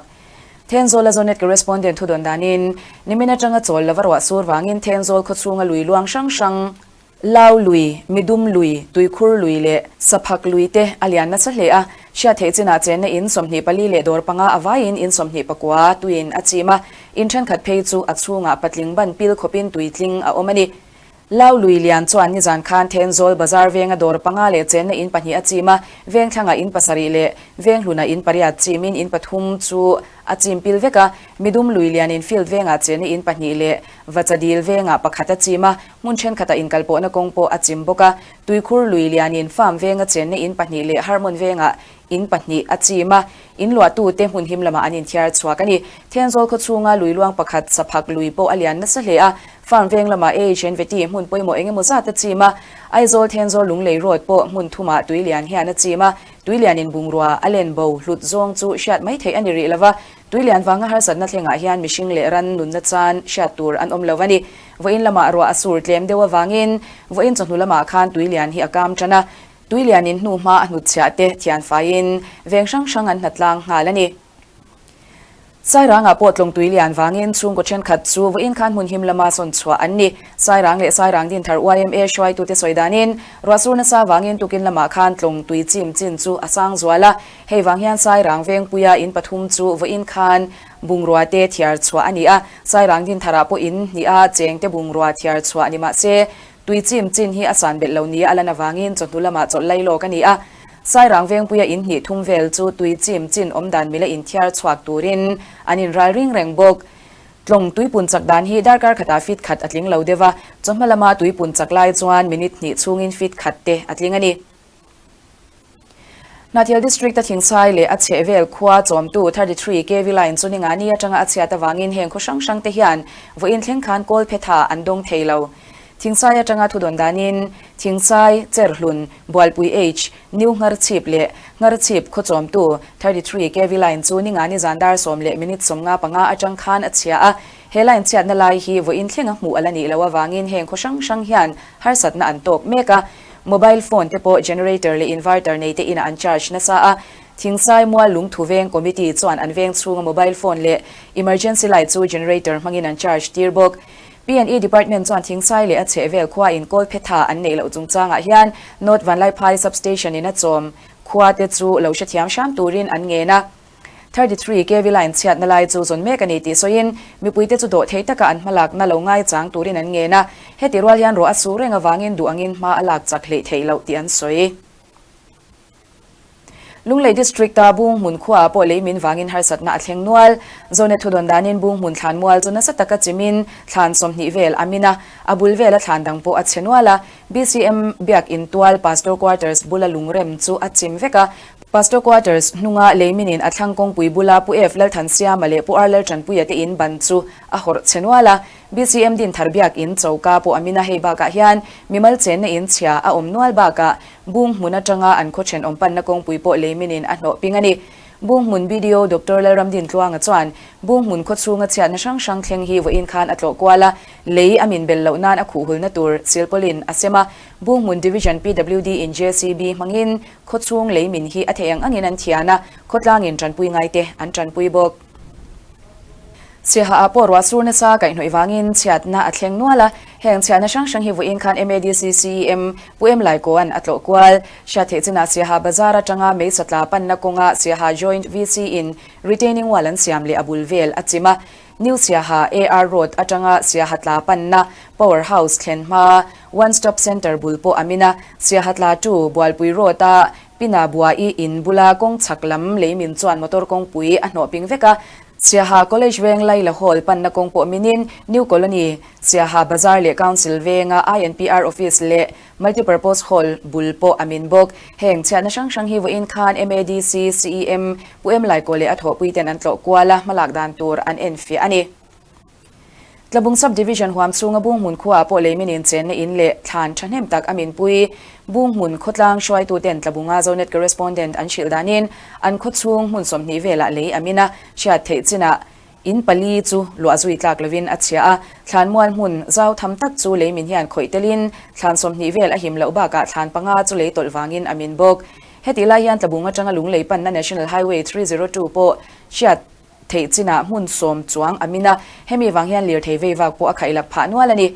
Thenzawl a Zonet correspondent thudawn danin nimin atanga chawl lova ruah sur vangin Thenzawl khaw chhunga lui luang hrang hrang, Lau lui, Midum lui, Tuikhur lui leh Saphak lui te a lian nasa hle a, hriat theih chinah chenna in 24 leh dawr panga a vaiin in 29 tuiin a chim a, in thenkhat phei chu a chhungah patling ban pil khawpin tuitling a awm a ni. Lau lui lian chuan nizan khan Thenzawl bazar venga dawr panga leh chenna in pahnih a chim a, veng thlangah in pasarih leh veng hlunah in pariat chimin in pathum chu a chim pil vek a, Midum lui lianin field vengah chenna in pahnih leh Vachadil vengah pakhat a chim a, hmun thenkhatah inkalpawhna kawng pawh a chim bawk a, Tuikhur lui lianin farm venga chenna in pahnih leh Harmon vengah in pahnih a chim a, in luahtute hmun him lamah an inthiar chhuak a ni. Thenzawl khaw chhunga lui luang pakhat Saphak lui pawh a lian nasa hle a, Farm veng lamah AHN Vety hmun pawimawh eng emaw zat a chim a, Aizawl Thenzawl Lunglei Road pawh hmun thumah tui lian hian a chim a, tui lianin bungrua a len bo hlut zawng chu hriat mai theih a ni rih lova, tui lian vanga harsatna thlengah hian mihring leh ran nunna chan hriat tur an awm lo a ni. Vawiin lamah ruah a sur tlem deuh avangin vawiin chawhnu lamah khan tui lian hi a kam tan a, tui lianin hnuhma a hnutchhiah te thianfaiin veng hrang hrang an hnatlang nghal a ni. Sairangah pawh tlawng tui lian vangin chhungkaw thenkhat chu vawiin khan hmun him lama sawn chhuah an ni. Sairang leh Sairang Dinthar yma hruaitute sawi danin ruahsur nasa vangin tukin lamah khan tlawng tui chim chin chu a sang zual a. Hei vang hian Sairang Vengpuia in pathum chu vawiin khan bungrua te thiar chhuah a ni a. Sairang Dintharah pawh in hniha chengte bungrua thiar chhuah ni mah se Tui chim chin hi a san belh lo nia a lan avangin chawhnu lamah chawlh lai lawk a ni a. Sairang Vengpuia in hnih thum vel chu tui chim chin awm dan mila inthiar chhuak turin an inral ring reng bawk. Tlawng tuipun chak dan hi darkar khatah feet khat a tling lo deuh a, chawhma lama tuipun chak lai chuan minute hnih chhungin feet khat te a tling a ni. Hnahthial District a Thingsai leh a chhehvel khua chawmtu 33 KV line chu ningani atanga a chhiat avangin heng khaw hrang hrang te hian vawiin thleng khan kawl phetha an dawng thei lo. Thingsai atanga thudawn danin Thingsai, Cherhlun, Bualpui H, New Ngharchhip leh Ngharchhip khaw chawmtu 33 KV line chu ningani zan dar sawm leh minute 55 atang khan a chhia a. He line chhiatna lai hi vawiin thlenga hmuh a la nih loh avangin heng khaw hrang hrang hian harsatna an tawk mek a. Mobile phone te pawh generator leh inverter nei te inah an charge nasa a, Thingsai Mual Lungthu Veng Committee chuan an veng chhunga mobile phone leh emergency light chu generator hmangin an charge tir bawk. P&E Department chuan Thingsai leh a chhehvel khua in kawl phetha an neih loh chungchangah hian North Vanlaiphai Substation in a chawm khua te chu lo hrethiam hram turin an ngen a. 33 KV line chhiatna lai chu zawn mek a ni tih sawiin mipuite chu dawh thei taka an hmalakna lo ngaichang turin an ngen a, heti rual hian ruah a su reng avangin duh angin hma a lak chak hleih theih loh tih an sawi. Lunglei District-a Bunghmun khuaah pawh lei min vangin harsatna a thleng nual. Zonet thudawn danin Bunghmun thlan mual chu nasa taka chimin thlan 20 vel a min a, a bul vela thlan dang pawh a chhe nual a. BCM Biak In tual Pastor Quarters bula lungrem chu a chim vek a, Pastor Quarters hnunga leiminin a thlang kawngpui bula Pu F Lalthansiama leh Pu R Laltanpuia te in ban chu a hawrh chhe nual a, BCM Dinthar Biak In choka pawh a min a, hei bakah hian mimal chenna in chhia a awm nual bakah Bung hmun atanga an khaw thenawm panna kawngpui pawh leiminin a hnawh ping a ni. Bung hmun BDO Doctor Lalramdin Tluanga chuan Bung hmun khaw chhunga chhiatna hrang hrang thleng hi vawiin khan a tlawh kual a, lei a min bel loh nan a khuhhulna tur silpawlin a sem a, Bung hmun Division PWD in JCB hmangin khaw chhung lei min hi a theih ang angin an thian a, khawtlangin tanpui ngaite an tanpui bawk. Siaha ah pawh ruah sur nasa kaihhnawih vangin chhiatna a thleng nual a, heng chhiatna hrang hrang hi vawiin khan MADC CEM Pu Em Laikoa'n a tlawh kual. Hriat theih chinah Siaha bazar atanga Meisa tla panna kawnga Siaha Joint VC in retaining wall an siam leh a bul vel a chim a, New Siaha AR Road atanga Siaha tla panna Power House thlen hma One Stop Centre bul pawh a min a, Siaha tla tu Bualpui Road a Pina Buai in bula kawng chhak lam leimin chuan motor kawngpui a hnawh ping vek a, Siaha College veng Laila Hall panna kawng pawh minin New Colony, Siaha Bazar leh Council venga INPR Office leh Multipurpose Hall bul pawh a min bawk. Heng chhiatna hrang hrang hi vawiin khan MADC, CEM, Pu Em Laikaw leh a thawhpuiten an tlawh kual a, hmalak dan tur an enfiah a ni. Tlabung Sub Division huam chhunga Bunghmun khuaah pawh leimin inchenna in leh thlan thahnem tak a minpui. Bunghmun khawtlang hruaituten Tlabunga Zonet Correspondent an hrilh danin an khaw chhung hmun 20 velah lei a min a, hriat theih chinah in pali chu luah zui tlak lovin a chhia a. Thlan mual hmun zau tham tak chu leimin hian khawih telin thlan 20 vel a him loh bakah thlan panga chu lei tawlh vangin a min bawk. Hetih lai hian Tlabung atanga Lunglei panna National Highway 302 pawh hriat Theih chinah hmun sawm chuang a min a, hemi vang hian lirthei vei vak pawh a khaih lak phah nual a ni.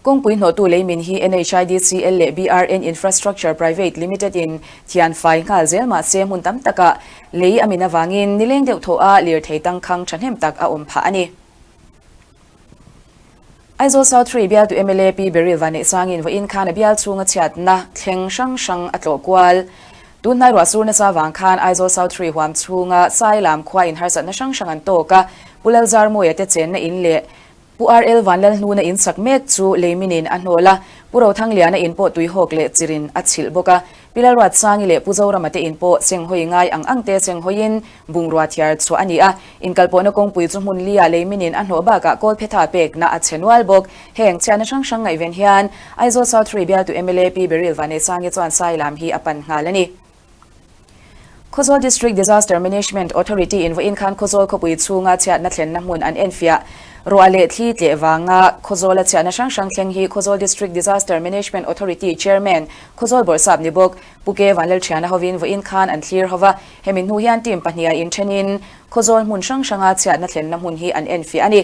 Kawngpui hnawhtu leimin hi NHIDCL leh BRN Infrastructure Private Limited in thian fai nghal zel mah se hmun tam takah lei a min avangin nileng deuh thawh a lirthei tangkhang thahnem tak a awm phah a ni. Aizawl South Hrui bialtu mla Pi Beryl Vanneihsangin vawiin khan a bial chhunga chhiatna thleng hrang hrang a tlawh kual. Tunhnai ruah sur nasa vang khan Aizawl South Hrui huam chhunga Sailam khua in harsatna hrang hrang an tawk a, Pu Lalzarmawia te chenna in leh Pu RL Vanlalhnuna in sak mek chu leiminin a hnawl a, Pu Rothangliana in pawh tuihawk leh chirin a chhilh bawk a. Pi Lalruatsangi leh Pu Zorama te in pawh senghawi ngai ang ang te senghawiin bungrua thiar chhuah a ni a. Inkalpawhna kawngpui chu hmun lia lei minin a hnawh bakah kawlphetha pekna a chhe nual bawk. Heng chhiatna hrang hrang ngaihven hian Aizawl South Hrui bialtu mla Pi Beryl Vaneisangi chuan Sailam hi a pan nghal a ni. Khawzawl District Disaster Management Authority in vawiin khan Khawzawl khawpui chhunga chhiatna thlenna hmun an enfiah. Ruah leh thli tleh vanga Khawzawla chhiatna hrang hrang thleng hi Khawzawl District Disaster Management Authority Chairman Khawzawl Bawrhsap ni bawk Pu Ke Vanlalthiana hovin vawiin khan an thlir hova. Hemi hnu hian team pahniha inthenin Khawzawl hmun hrang hranga chhiatna thlenna hmun hi an enfiah a ni.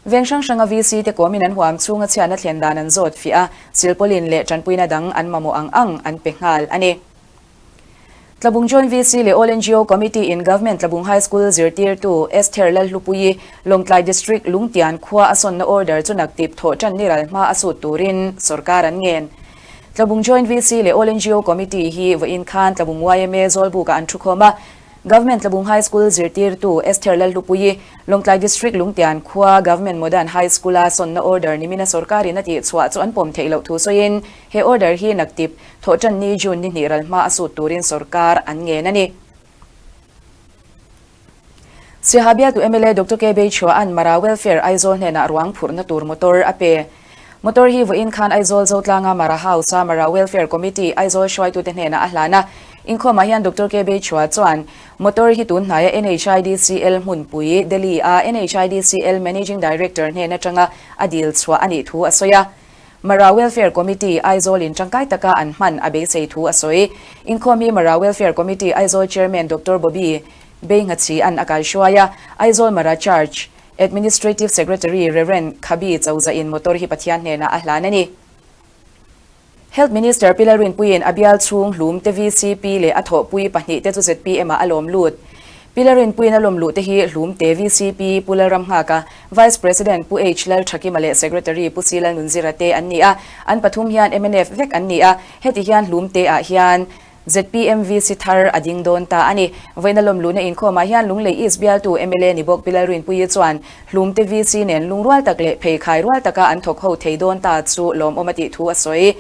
Veng hrang hranga VC te kawmin an huam chhunga chhiatna thlen dan an zawt fiah a, silpawlin leh tanpuina dang an mamawh ang ang an pe nghal a ni. Tlabung Joint VC leh All NGO Committee in Government Tlabung High School zirtirtu Esther Lalhlupuii Lawngtlai District Lungtian khua a sawnna order chu naktip thawh tan ni ral hma a sut turin sorkar an ngen. Tlabung Joint VC leh All NGO Committee hi vawiin khan Tlabung yma Zawlbukah an thukhawm a, Government Tlabung High School zirtirtu Esther Lalhlupuii, Lawngtlai District Lungtian khua Government Modern High School-a sawnna order nimina sorkarin a tihchhuah chu an pawm theih loh thu sawiin he order hi naktip Thawhtanni June ni hnih ral hma a sut turin sorkar an ngen a ni. Siaha bialtu mla Doctor K Beichhua'n Mara Welfare Aizawl hnenah ruang phurhna tur motor a pe. Motor hi vawiin khan Aizawl Zotlanga Mara House-a Mara Welfare Committee Aizawl hruaitute hnenah a hlan a. Inkhawmah hian Doctor K Beichhua chuan motor hi tun hnaia NHIDCL hmunpui Delhi-a NHIDCL Managing Director hnen atanga a dil chhuah a nih thu a sawi a. Mara Welfare Committee, Aizawl in tangkai taka an hman a beisei thu a sawi. Inkhawm hi Mara Welfare Committee, Aizawl Chairman Doctor Bobby Beinghachi-a'n a kaihruai a, Aizawl Mara Church Administrative Secretary Rev. Khabi Chauza-in motor hi Pathian hnenah a hlan a ni. Health Minister Pi Lalrinpuiin a bial chhung hlum te VCP leh a thawhpui pahnihte chu ZPM-ah a lawm lut. Pi Lalrinpuiin a lawm luh te hi hlum te VCP Pu Lalramnghaka, Vice President Pu H Lalthakima leh Secretary Pu C Lalnunzira te an ni a, an pathum hian mnf vek an ni a, heti hian hlum te ah hian ZPM VC thar a ding dawn ta a ni. Vawiina lawm luhna inkhawmah hian Lunglei East bialtu mla ni bawk Pi Lalrinpuii chuan hlum te VC nen lungrual tak leh pheikhai rual taka an thawk ho thei dawn ta chu lawmawm a tih thu a sawi.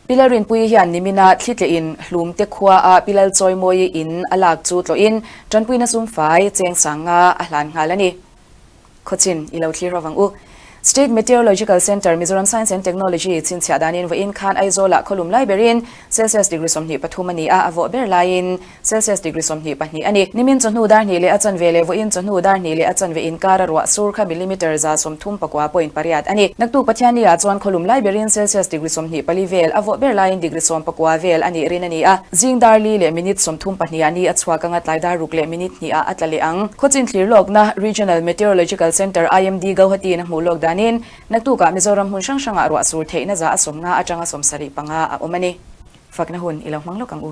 Pi Lalrinpuii hian nimina thlitlehin hlum te khua a Pi Lalchawimawii in a lak chu tlawhin tanpuina sumfai cheng sanga a hlan nghal a ni. Khawchin i lo thlir rovang u. State Meteorological Centre, Mizoram Science and Technology chhinchhiah danin vawiin khan Aizawlah khawlum lai berin Celsius degree 23 a ni a, a vawh ber laiin Celsius degree 22 a ni. Nimin chawhnu dar hnih leh a chanve leh vawiin chawhnu dar hnih leh a chanve inkara ruah sur kha millimeter 38.6 a ni. Naktuk Pathianni-ah chuan khawlum lai berin Celsius degree 24 vel, a vawh ber laiin degree 19 vel a nih rin a ni a. Zing dar li leh minute 32 ah ni a chhuak anga tlai dar ruk leh minute hnih ah a tla leh ang. Khawchin thlir lawkna Regional Meteorological Centre, IMD, Gauhati in a hmuh lawk danin naktukah Mizoram hmun hrang hrangah ruah sur theihna 50 atanga 75 a awm a ni. Fakna hun i lo hmang lawk ang u.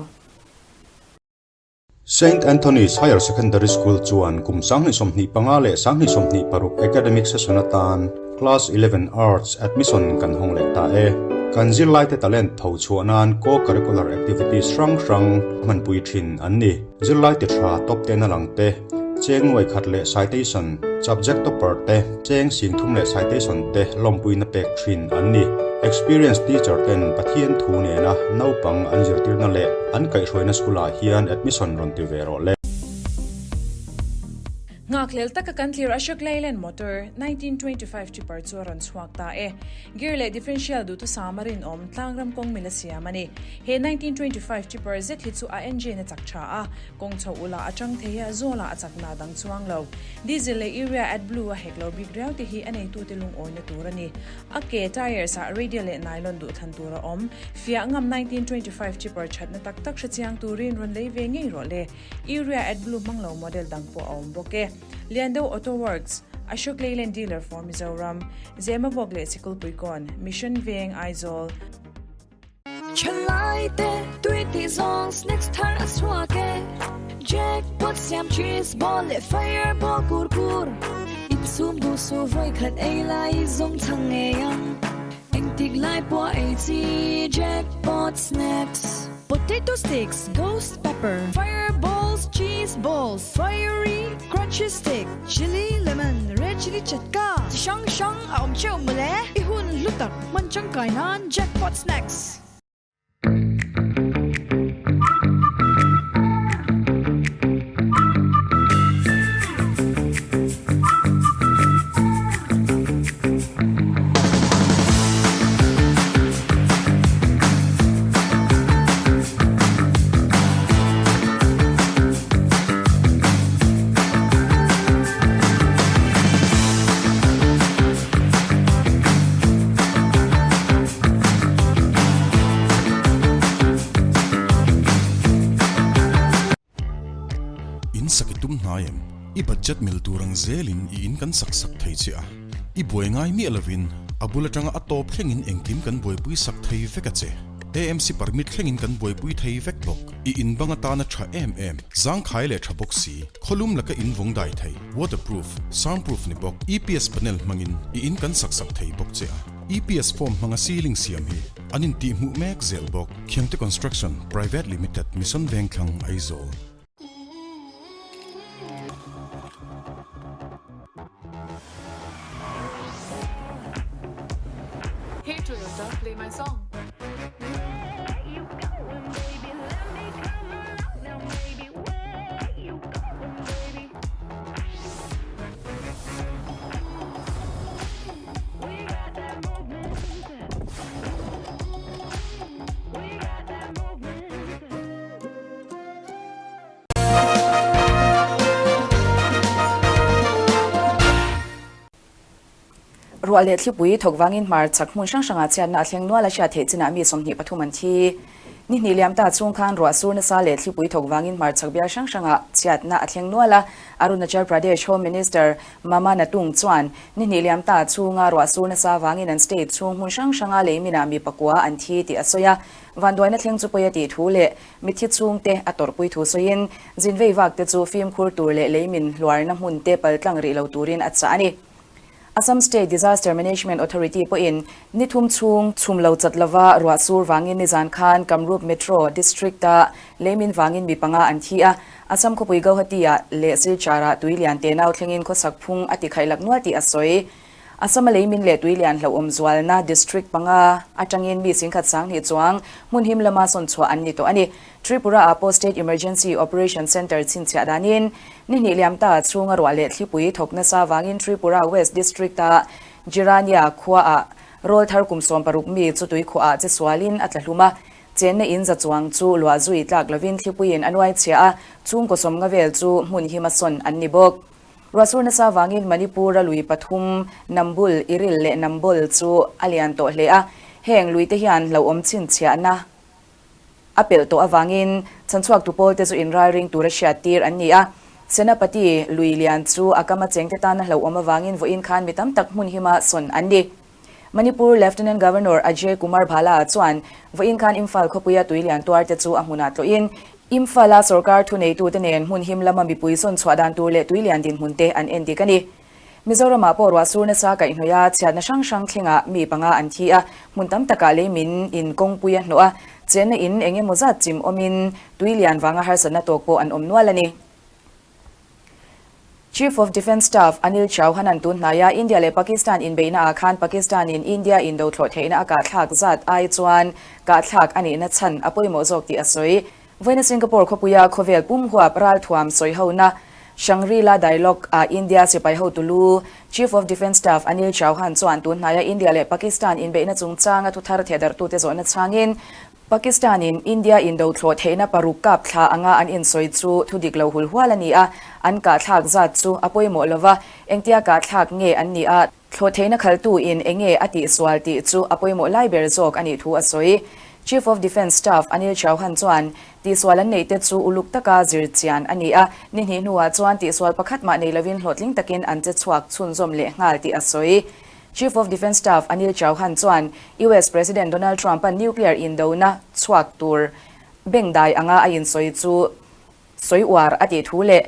Saint Anthony's Higher Secondary School chuan kum 2025 leh 2026 academic session atan Class 11 Arts admission kan hawng leh ta e. Kan zirlaite talent tho chhuah nan co-curricular activities hrang hrang hmanpui thin an ni. Zirlai ti tha top ten a lang te, cheng nuai khat leh citation, subject topper te, cheng sing thum leh citation te lawmpuina pek thin an ni. Experienced teacher ten Pathian thu nena naupang an zirtirna leh an kaihhruaina school ah hian admission rawn ti ve rawh le. Nghakhlel taka kan thlir Ashok Leyland motor 1925 tipper chu a rawn chhuak ta e. Gear leh differential duhthusam a rinawm tlangram kawng mil a siam a ni. He 1925 tipper zet hi chu a engine a chak tha a, kawng chho ula a chang thei a, zawlah a chak na dang chuang lo. Diesel leh urea AdBlue a hek lo bik riau te hi a neitute lungawina tur a ni. A ke tyres ah radial leh nylon duhthlan tur a awm. Fiah ngam 1925 tipper thatna tak tak hrechiang turin rawn lei ve ngei rawh le. Urea AdBlue hmang lo model dang pawh a awm bawk e. Liando Auto Works, Ashok Leyland dealer for Mizoram, Zemabawk leh Sikulpuikawn, Mission Veng, Aizawl. Thalai te tui tih zawng snacks thar a chhuak e Jackpot siam cheese ball leh fireball kur kur Insum duh suh vawi khat ei lai zawng chhang ngei ang Engtik lai pawh ei chi Jackpot snacks. Potato sticks, ghost pepper, fire balls, cheese balls, fiery crunchy stick, chilli lemon, red chilli chatka, chi hrang hrang a awm theuh mawle. I hun hlu tak hman tangkai nan Jackpot Snacks. ngai em? I budget mil tur ang zelin i in kan sak sak thei che a. I buai ngai miah lovin a bul atanga a tawp thlengin engkim kan buaipui sak thei vek a che. AMC permit thlengin kan buaipui thei vek bawk. I in bang atana tha em em, zangkhai leh tha bawk si, khawlum laka in vawng dai thei, waterproof, soundproof ni bawk, EPS panel hmangin i in kan sak sak thei bawk che a. EPS form hmanga ceiling siam hi an intihhmuh mek zel bawk. Khiangte Construction Private Limited, Mission Vengthlang, Aizawl. Hey Toyota, play my song. Ruah leh thlipui thawk vangin hmar chak hmun hrang hrangah chhiatna a thleng nual a hriat theih chinah mi 23 an thi. Ni hnih liam ta chhung khan ruah sur nasa leh thlipui thawk vangin hmar chak bial hrang hrangah chhiatna a thleng nual a. Arunachal Pradesh Home Minister Mama Natung chuan ni hnih liam ta chhunga ruah sur nasa vangin an state chhung hmun hrang hranga leiminah mi pakua an thi tih a sawi a. Vanduaina thleng chu pawi a tih thu leh Mitthi chhungte a tawrhpui thu sawiin, zin vei vak te chu fimkhur tur leh leimin hluarna hmun te paltlang rih lo turin a chah a ni. Assam State Disaster Management Authority pawhin ni thum chhung chhum lo chat lova ruah sur vangin nizan khan Kamrup Metro District-a leimin vangin mi panga an thi a, Assam khawpui Gauhati-ah leh Silchar-ah tui lian tenau thlengin khawsak phung a tikhaih lak nual tih a sawi. Assam a leimin leh tui lian hlauhawm zualna district panga atangin mi singkhat 2000 chuang hmun him lama sawn chhuah an ni tawh a ni. Tripura ah pawh State Emergency Operation Centre chhinchhiah danin ni hnih liam ta chhunga ruah leh thlipui thawk nasa vangin Tripura West District a Jirania khua ah rawl thar kum 16 mi chu tui khuah ah che sualin a tla hlum a. Chenna in za chuang chu luah zui tlak lovin thlipuiin a nuai chhia a, chhungkaw 50 vel chu hmun hima sawn an ni bawk. Ruahsur nasa vangin Manipur-a lui pathum, Nambul, Iril leh Nambol chu a lian tawh hle a. Heng luite hian hlauhawm chhinchhiahna a pelh tawh avangin chhanchhuaktu pawlte chu inralring tura hriattir an ni a. Senapati lui lian chu a kam a chengte tana hlauhawm avangin vawiin khan mi tam tak hmun hima sawn an ni. Manipur Lieutenant Governor Ajay Kumar Bhalla chuan vawiin khan Imphal khawpuia tui lian tuarte chu a hmunah tlawhin Imphal-a sorkar thuneitute nen hmun him lama mipui sawn chhuah dan tur leh tui lian dinhmun te an endik a ni. Mizoramah pawh ruah sur nasa kaihhnawih a, chhiatna hrang hrang thlengah mi panga an thi a, hmun tam takah leimin in kawngpui a hnawh a, chenna in eng emaw zat chim awmin tui lian vanga harsatna tawk pawh an awm nual a ni. Chief of Defence Staff Anil Chauhan-a'n tun hnaia India leh Pakistan inbeihna ah khan Pakistan-in India indo thlawh theihna a kahthlak zat ai chuan kahthlak a nihna chhan a pawimawh zawk tih a sawi. Vawiina Singapore khawpuia khawvel pum huap ralthuam sawihona Shangri-La Dialogue ah India sipai hotu lu Chief of Defence Staff Anil Chauhan chuan tun hnaia India leh Pakistan inbeihna chungchanga thuthar thehdarhtute zawhna chhangin Pakistan-in India indo thlawh theihna paruk kap thla anga an insawi chu thu dik lo hul hual a ni a, an kahthlak zat chu a pawimawh lo va, engtia kahthlak nge an nih a, thlawh theihna khaltu-in enge a tihsual tih chu a pawimawh lai ber zawk a nih thu a sawi. Chief of Defence Staff Anil Chauhan chuan tihsual an neihte chu uluk taka zir chian a ni a, ni hnih hnuah chuan tihsual pakhat mah nei lovin hlawhtling takin an che chhuak chhunzawm leh nghal tih a sawi. Chief of Defence Staff Anil Chauhan chuan US President Donald Trump-a'n nuclear indona chhuak tur bengdai anga a insawi chu sawi uar a tih thu leh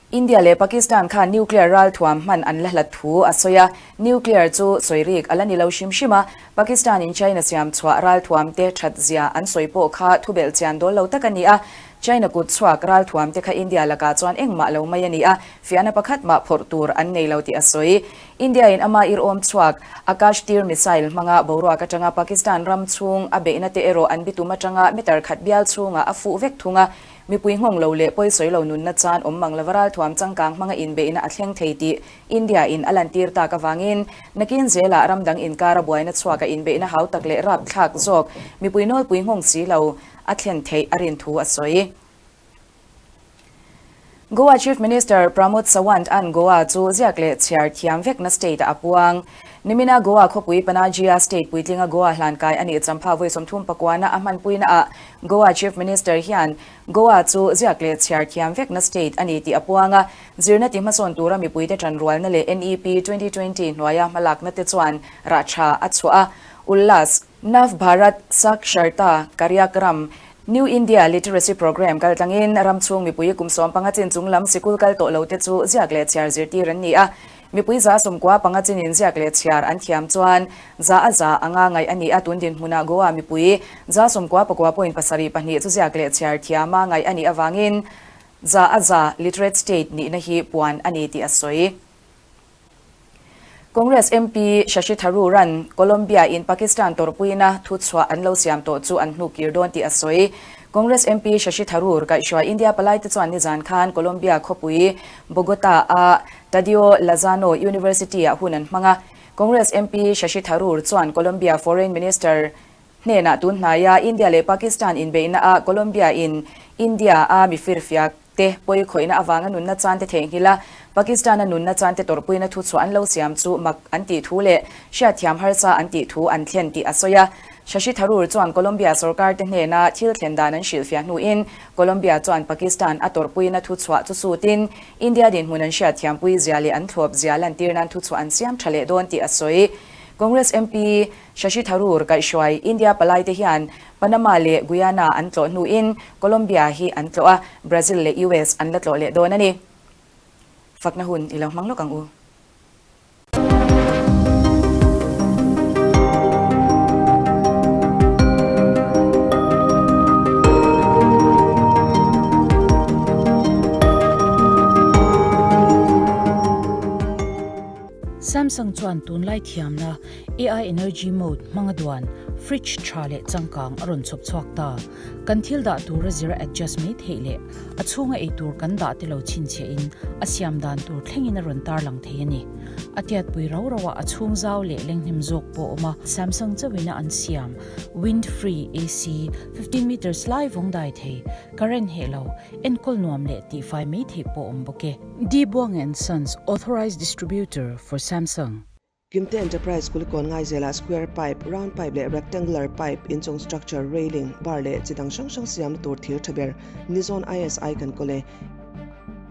India leh Pakistan khan nuclear ralthuam hman an la hlat thu a sawi a. Nuclear chu sawi rik a la ni lo hrim hrim a, Pakistan-in China siam chhuah ralthuam te that zia an sawi pawh kha thubelh chian dawl lo tak a ni a. China kut chhuak ralthuam te kha India lakah chuan engmah lo mai a ni a, fiahna pakhat mah phawrh tur an nei lo tih a sawi. India-in ama irhawm chhuak Akash Tir missile hmanga boruak atanga Pakistan ram chhung a beihna te erawh an bitum atanga meter khat bial chhungah a fuh vek thung a, mipui nghawng lo leh pawisawi lo nunna chan awm mang lova ralthuam changkang hmanga inbeihna a thleng thei tih India-in a lantir tak avangin nakin zelah ram dang inkara buaina chhuaka inbeihna hautak leh rapthlak zawk mipui nawlpui nghawng si lo a thlen theih a rin thu a sawi. Goa Chief Minister Pramod Sawant an Goa chu ziak leh chhiar thiam vekna state ah a puang. Nimina Goa khawpui Panaji-a state puitlinga Goa hlankai a nih champha vawi 30 pakuana a hmanpuina ah Goa Chief Minister hian Goa chu ziak leh chhiar thiam vekna state a ni tih a puang a, zirna ti hmasawn tura mipuite tanrualna leh NEP 2020 hnuaia hmalakna te chuan rah tha a chhuah a, Ullas, Nav Bharat Saksharta Karyakram, New India Literacy Programme kal tlangin ram chhung mipui kum 15 chin chung lam sikul kal tawh lo te chu ziak leh chhiar zirtir an ni a. Mipui 95 chinin ziak leh chhiar an thiam chuan za a za anga ngaih a ni a, tun dinhmunah Goa mipui 99.72 chu ziak leh chhiar thiama ngaih a nih avangin za a za literate state nihna hi puan a ni tih a sawi. Congress MP Shashi Tharoor-a'n Colombia in Pakistan tawrhpuina thuchhuah an lo siam tawh chu an hnukir dawn tih a sawi. Congress MP Shashi Tharoor kaihhruai India palaite chuan nizan khan Colombia khawpui Bogota-a Tadeo Lozano University-ah hun an hmang a. Congress MP Shashi Tharoor chuan Colombia Foreign Minister hnenah tun hnaia India leh Pakistan inbeihnaah Colombia in India-a mifirfiak te pawi khawihna avanga nunna chante theihnghilh a, Pakistan-a nunna chante tawrhpuina thuchhuah an lo siam chu mak an tih thu leh hriatthiam harsa an tih thu an thlen tih a sawi a. Shashi Tharoor chuan Colombia sorkar te hnena thil thlen dan an hrilhfiah hnuin Colombia chuan Pakistan a tawrhpuina thuchhuah chu sutin India dinhmun an hriatthiampui zia leh an thlawp zia lantir nan thuchhuah an siam tha leh dawn tih a sawi. Congress MP Shashi Tharoor kaihhruai India palaite hian Panama leh Guyana an tlawh hnuin Colombia hi an tlawh a, Brazil leh US an la tlawh leh dawn a ni. Fakna hun i lo hmang lawk ang u. Samsung chuan tunlai thiamna AI Energy Mode hmanga duan fridge tha leh changkang a rawn chhawp chhuak ta. Kan thil dah tur a zira adjust mai theih leh a chhunga ei tur kan dah te lo chhinchhiah in a siam dan tur thlengin a rawn tarlang thei a ni. A tiatpui rau rau ah a chhung zau leh lenghnem zawk pawh a awm a. Samsung chauhin a an siam Wind Free AC 15 meters lai vawng dai thei, current heh lo, enkawl nuam leh tihfai mai theih pawh a awm bawk e. D Buang and Sons Authorized Distributor for Samsung. Kimte Enterprise Kulikawn Ngaizelah square pipe, round pipe leh rectangular pipe inchung structure, railing, bar leh chi dang hrang hrang siamna tur thir tha ber Nizon ISI kan kawl e.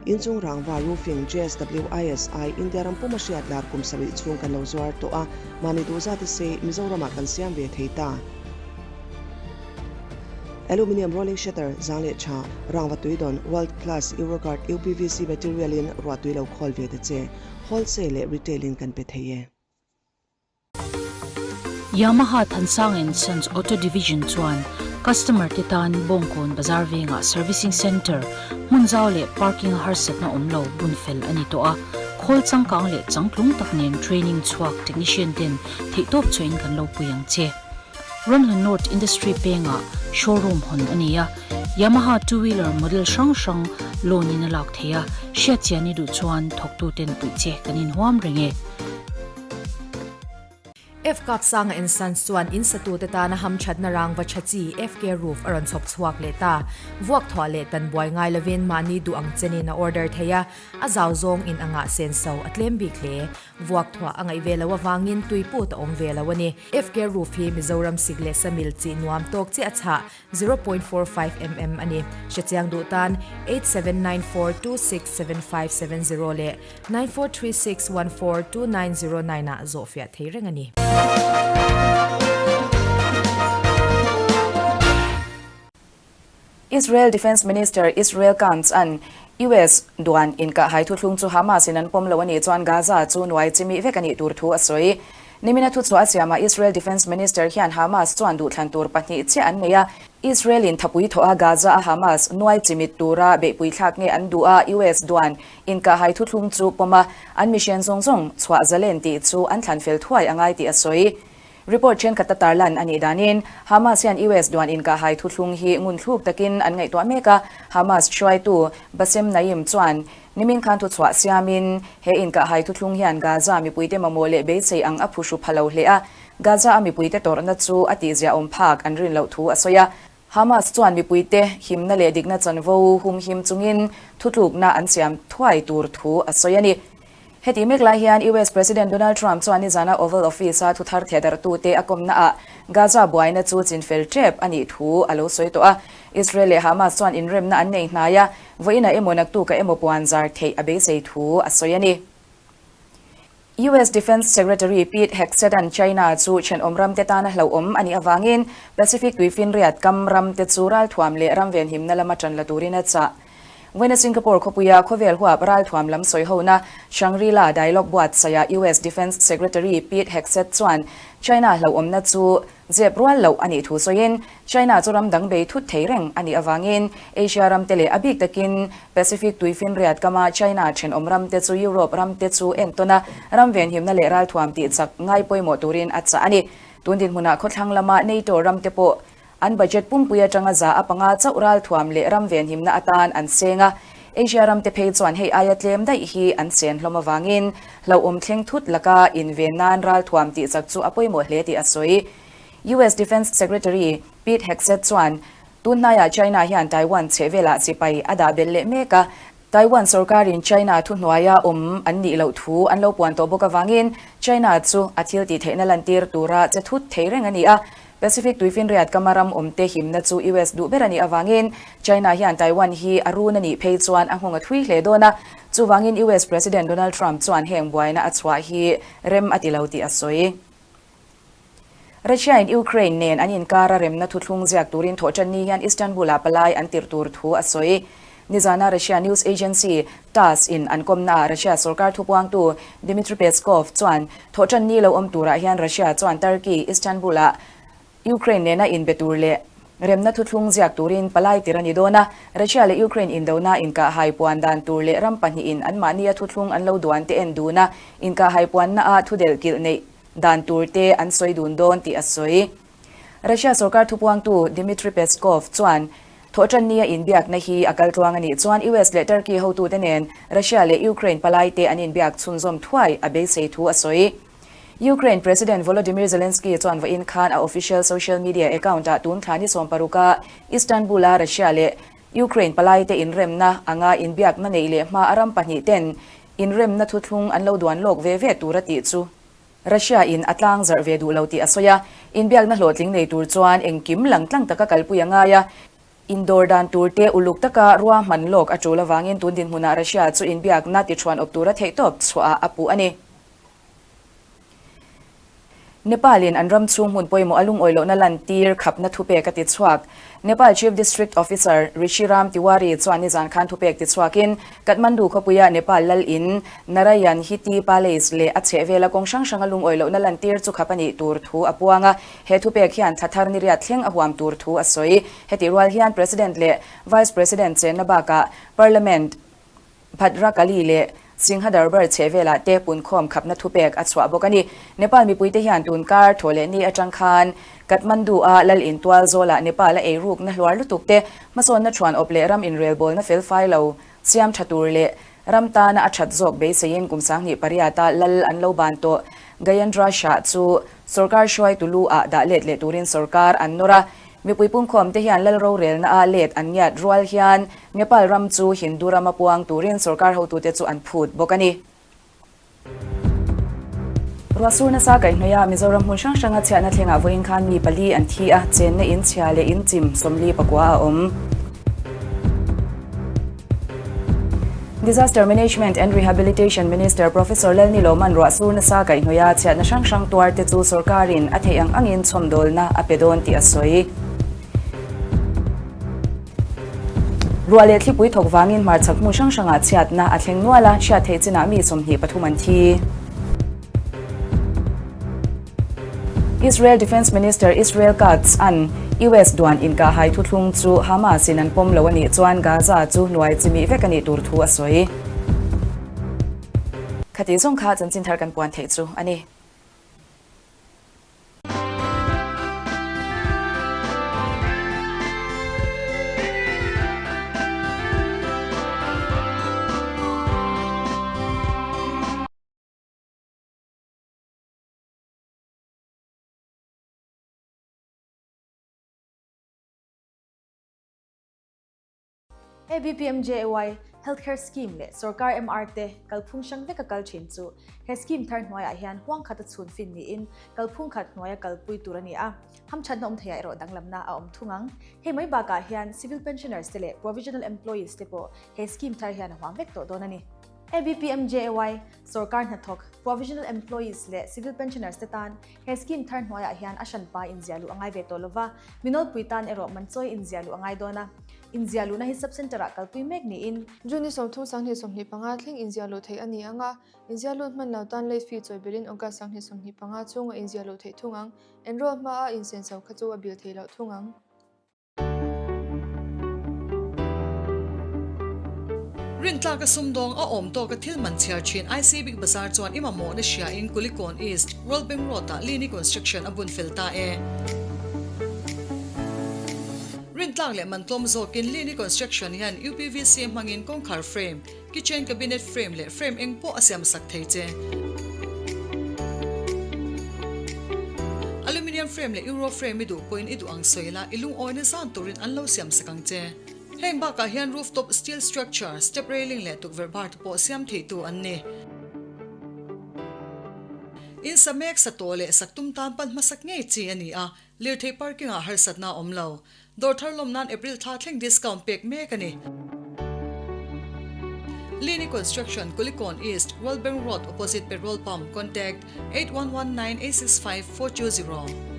Inchung rangva roofing JSW ISI India ram puma hriat lar kum sarih chhung kan lo zuar tawh a, mahni duh zat a sei Mizoramah kan siam ve thei ta. Aluminium rolling shutter zang leh tha, rangva tuidawn, world class Euroguard UPVC material in ruahtui lo khawl ve ta che. Wholesale leh retail in kan pe thei e. Yamaha Thansang and Sons Auto Division chuan customer te tan Bawngkawn Bazar vengah Servicing Centre, hmun zau leh parking a harsatna awm lo bun fel a ni tawh a. Khawl changkang leh changtlung tak nen training chhuak technician ten theihtawp chhuahin kan lo pui ang che. Ramhlun North Industry pengah showroom hawn a ni a, Yamaha two wheeler model hrang hrang loan in a lak thei a, hriatchian i duh chuan thawktuten puih che kan inhuam reng e. FCap Sanga and Sons chuan in satute tana hamthatna rangva tha chi FK Roof a rawn chhawp chhuak leh ta. Vuak thuah leh tan buai ngai lovin mahni duh ang chenin a order thei a, a zau zawng in anga senso a tlem bik hle. Vuak thuah a ngaih ve loh avangin tui put a awm ve lo a ni. FK Roof hi Mizoram sik leh samil chi nuam tawk chiah a chhah, 0.45 mm a ni. Hrechiang duh tan 8794267570 leh 9436142909 ah zawhfiah thei reng a ni. Israel Defence Minister Israel Katz an US duan inkahhai thuthlung chu Hamas in an pawm lo a nih chuan Gaza chu nuai chimih vek a nih tur thu a sawi. Nimina thuchhuah a siamah Israel Defence Minister hian Hamas chuan duhthlan tur pahnih chiah an nei a, Israel in thapui thawh a Gaza a Hamas nuai chimit tura beihpui thlak nge an duh a US duan inkahhai thuthlung chu pawm a, an mihrian zawng zawng chhuah zalen tih chu an thlan fel thuai a ngai tih a sawi. Report thenkhat a tarlan a nih danin, Hamas hian US duan inkahhai thuthlung hi ngunthluk takin an ngaihtuah mek a, Hamas hruaitu Bassem Naim chuan nimin khan thuchhuah siamin he inkahhai thuthlung hian Gaza mipuite mamawh leh beisei ang a phuhru pha lo hle a, Gaza a mipuite tawrhna chu a tihziahawm phak an rin loh thu a sawi a. Hamas chuan mipuite himna leh dikna chanvo humhim chungin thutlukna an siam thuai tur thu a sawi a ni. Heti mek lai hian US President Donald Trump chuan nizana Oval Office-a thuthar thehdarhtute a kawmnaah Gaza buaina chu chinfel tep a nih thu a lo sawi tawh a. Israel leh Hamas chuan inremna an nei hnai a, vawiinah emaw naktukah emaw puan zar theih a beisei thu a sawi a ni. US Defence Secretary Pete Hegseth-a'n China chu thenawm ramte tana hlauhawm a nih avangin Pacific tuifinriat kam ramte chu ralthuam leh ram venhimna lama tan la turin a chah. Vawiina Singapore khawpuia khawvel huap ralthuam lam sawihona Shangri-La Dialogue buatsaihah US Defence Secretary Pete Hegseth chuan China hlauhawmna chu Zep rual loh a nih thu sawiin, China chu ram dang bei thut thei reng a nih avangin Asia ramte leh a bik takin Pacific tuifinriat kama China thenawm ramte chu Europe ramte chu entawn a, ram venhimna leh ralthuam tih chak ngai pawimawh turin a chah a ni. Tun dinhmunah khawthlang lama NATO ramte pawh an budget pumpui atanga za a panga chauh ralthuam leh ram venhimna atan an seng a, Asia ramte phei chuan hei aia tlem daih hi an chen hlawm avangin hlauhawm thleng thut laka inven nan ralthuam tih chak chu a pawimawh hle tih a sawi. US Defence Secretary Pete Hegseth chuan tun hnaiah China hian Taiwan chhehvelah sipai a dah belh leh mek a, Taiwan sorkarin China thuhnuaia awm an nih loh thu an lo puan tawh bawk avangin China chu a thil tih theihna lantir tura che thut thei reng a ni a. Pacific tuifinriat kama ram awmte himna chu US duh ber a nih avangin China hian Taiwan hi a run a nih phei chuan a nghawng a thui hle dawn a. Chuvangin US President Donald Trump chuan heng buaina a chhuah hi rem a ti lo tih a sawi. Russia in Ukraine nen an inkara remna thuthlung ziak turin thawhṭanni hian Istanbul-ah palai an tirh tur thu a sawi. Nizana Russia news agency TASS in an kawmnaah Russia sorkar thupuangtu Dmitry Peskov chuan thawhṭanni lo awm turah hian Russia chuan Turkey, Istanbul-ah Ukraine nena inbe tur leh remna thuthlung ziak turin palai tir a ni dawn a. Russia leh Ukraine indona inkahhai puan dan tur leh ram pahnihin anmahnia thuthlung an lo duan te en dun a, inkahhai puannaah thudelh kilh neih dan tur te an sawi dun dawn tih a sawi. Russia sorkar thupuangtu Dmitry Peskov chuan thawhṭannia inbiakna hi a kal tluang a nih chuan US leh Turkey hotute nen Russia leh Ukraine palaite an inbiak chhunzawm thuai a beisei thu a sawi. Ukraine President Volodymyr Zelensky chuan vawiin khan a official social media account-ah tun thla ni 16-a Istanbul-a Russia leh Ukraine palaite inremna anga inbiakna neih leh hma a ram pahnihten inremna thuthlung an lo duan lawk ve ve tur a tih chu Russia in a tlang zarh ve duh lo tih a sawi a, inbiakna hlawhtling nei tur chuan engkim lang tlang taka kalpui a ngai a, indawr dan tur te uluk taka ruahman lawk a tul avangin tun dinhmunah Russia chu inbiakna tithuan awp tura theihtawp chhuahah a puh a ni. Nepal in an ram chhung hmun pawimawh a lungawi lohna lantir khapna thupek a ti chhuak. Nepal Chief District Officer Rishi Ram Tiwari chuan nizan khan thupek ti chhuakin Kathmandu khawpuia Nepal lal in Narayan Hiti Palace leh a chhehvela kawng hrang hranga lungawi lohna lantir chu khap a nih tur thu a puang a. He thupek hian thla thar ni riat thleng a huam tur thu a sawi. Hetih rual hian President leh Vice President chenna bakah Parliament Bhadrakali leh Singha Darbar chhehvelah te punkhawm khapna thupek a chhuah bawk a ni. Nepal mipuite hian tunkar thaw leh ni atang khan Kathmandu-a lal intual zawlah Nepal a eirukna hluar lutuk te, hmasawnna thuan awp leh ram inrelbawlna felfai lo siam tha tur leh ram tana a that zawk beiseiin kum 2008-a lal an lo ban tawh Gayendra Shah chu sorkar hruaitu lu-ah dah let leh turin sorkar an nawr a. Mipui pungkhawm te hian lal rorelna a let an ngiat rual hian Nepal ram chu Hindu rama puang turin sorkar hotute chu an phut bawk a ni. Ruahsur nasa kaihhnawih a Mizoram hmun hrang hranga chhiatna thlengah vawiin khan mi pali an thi a, chenna in chhia leh in chim 44 a awm. Disaster Management and Rehabilitation Minister Professor Lalniloman ruahsur nasa kaihhnawih a chhiatna hrang hrang tuar te chu sorkarin a theih ang angin chhawmdawlna a pe dawn tih a sawi. Ruah leh thlipui thawk vangin hmarchhak hmun hrang hrangah chhiatna a thleng nual a, hriat theih chinah mi 23 an thi. Israel Defence Minister Israel Katz an US duan inkahhai thuthlung chu Hamas in an pawm lo a nih chuan Gaza chu hnuai chimih vek a nih tur thu a sawi. Khati zawng kha chanchin thar kan puan theih chu a ni. ABPMJAY Healthcare Scheme leh Sorkar MR te kalphung hrang veka kal thin chu he scheme thar hnuaiah hian huang khata chhun fin niin kalphung khat hnuaia kalpui tur a ni a, hamthatna awm theiah erawh danglamna a awm thung ang. Hei mai bakah hian Civil Pensioners te leh Provisional Employees te pawh he scheme thar hian a huam vek tawh dawn a ni. ABPMJAY, Sorkar hnathawk, Provisional Employees leh Civil Pensioners te tan he scheme thar hnuaiah hian a hranpa inziah luh a ngai ve tawh lova, minawlpui tan erawh manchawi inziah luh a ngai dawn a. Inziah luhna hi sub-centre ah kalpui mek niin. June 30 2025 thleng inziah luh theih a ni ang a, inziah lut hman lo tan late fee chawi belhin August 2025 chhunga inziah luh theih thung ang. Enroll hmaa insenso kha chu a bil thei loh thung ang. Rintlaka sumdawng a awm tawka thil man chhiar thin IC Big Bazaar chuan i mamawhna hriain Kulikawn East, Rollbank Road-ah Lini Construction a bun fel ta e. Rintlak leh man tlawm zawkin Lini Construction hian UPVC hmangin kawngkhar frame, kitchen cabinet frame leh frame eng pawh a siamsak thei che. Aluminium frame leh Euro frame i duh pawhin i duh ang sawi la, i lungawina zan turin an lo siamsak ang che. Heng bakah hian rooftop steel structure, step railing leh tukverh bar te pawh siam theitu an ni. In sa mek sa tawh leh sak tum tan pan hmasak ngei chi a ni a, lirthei parking ah harsatna a awm lo. Dawr thar lawm nan April thla thleng discount pek mek a ni. Lini Construction, Kulikawn East, World Bank Road opposite Petrol Pump, Contact, 8119865420.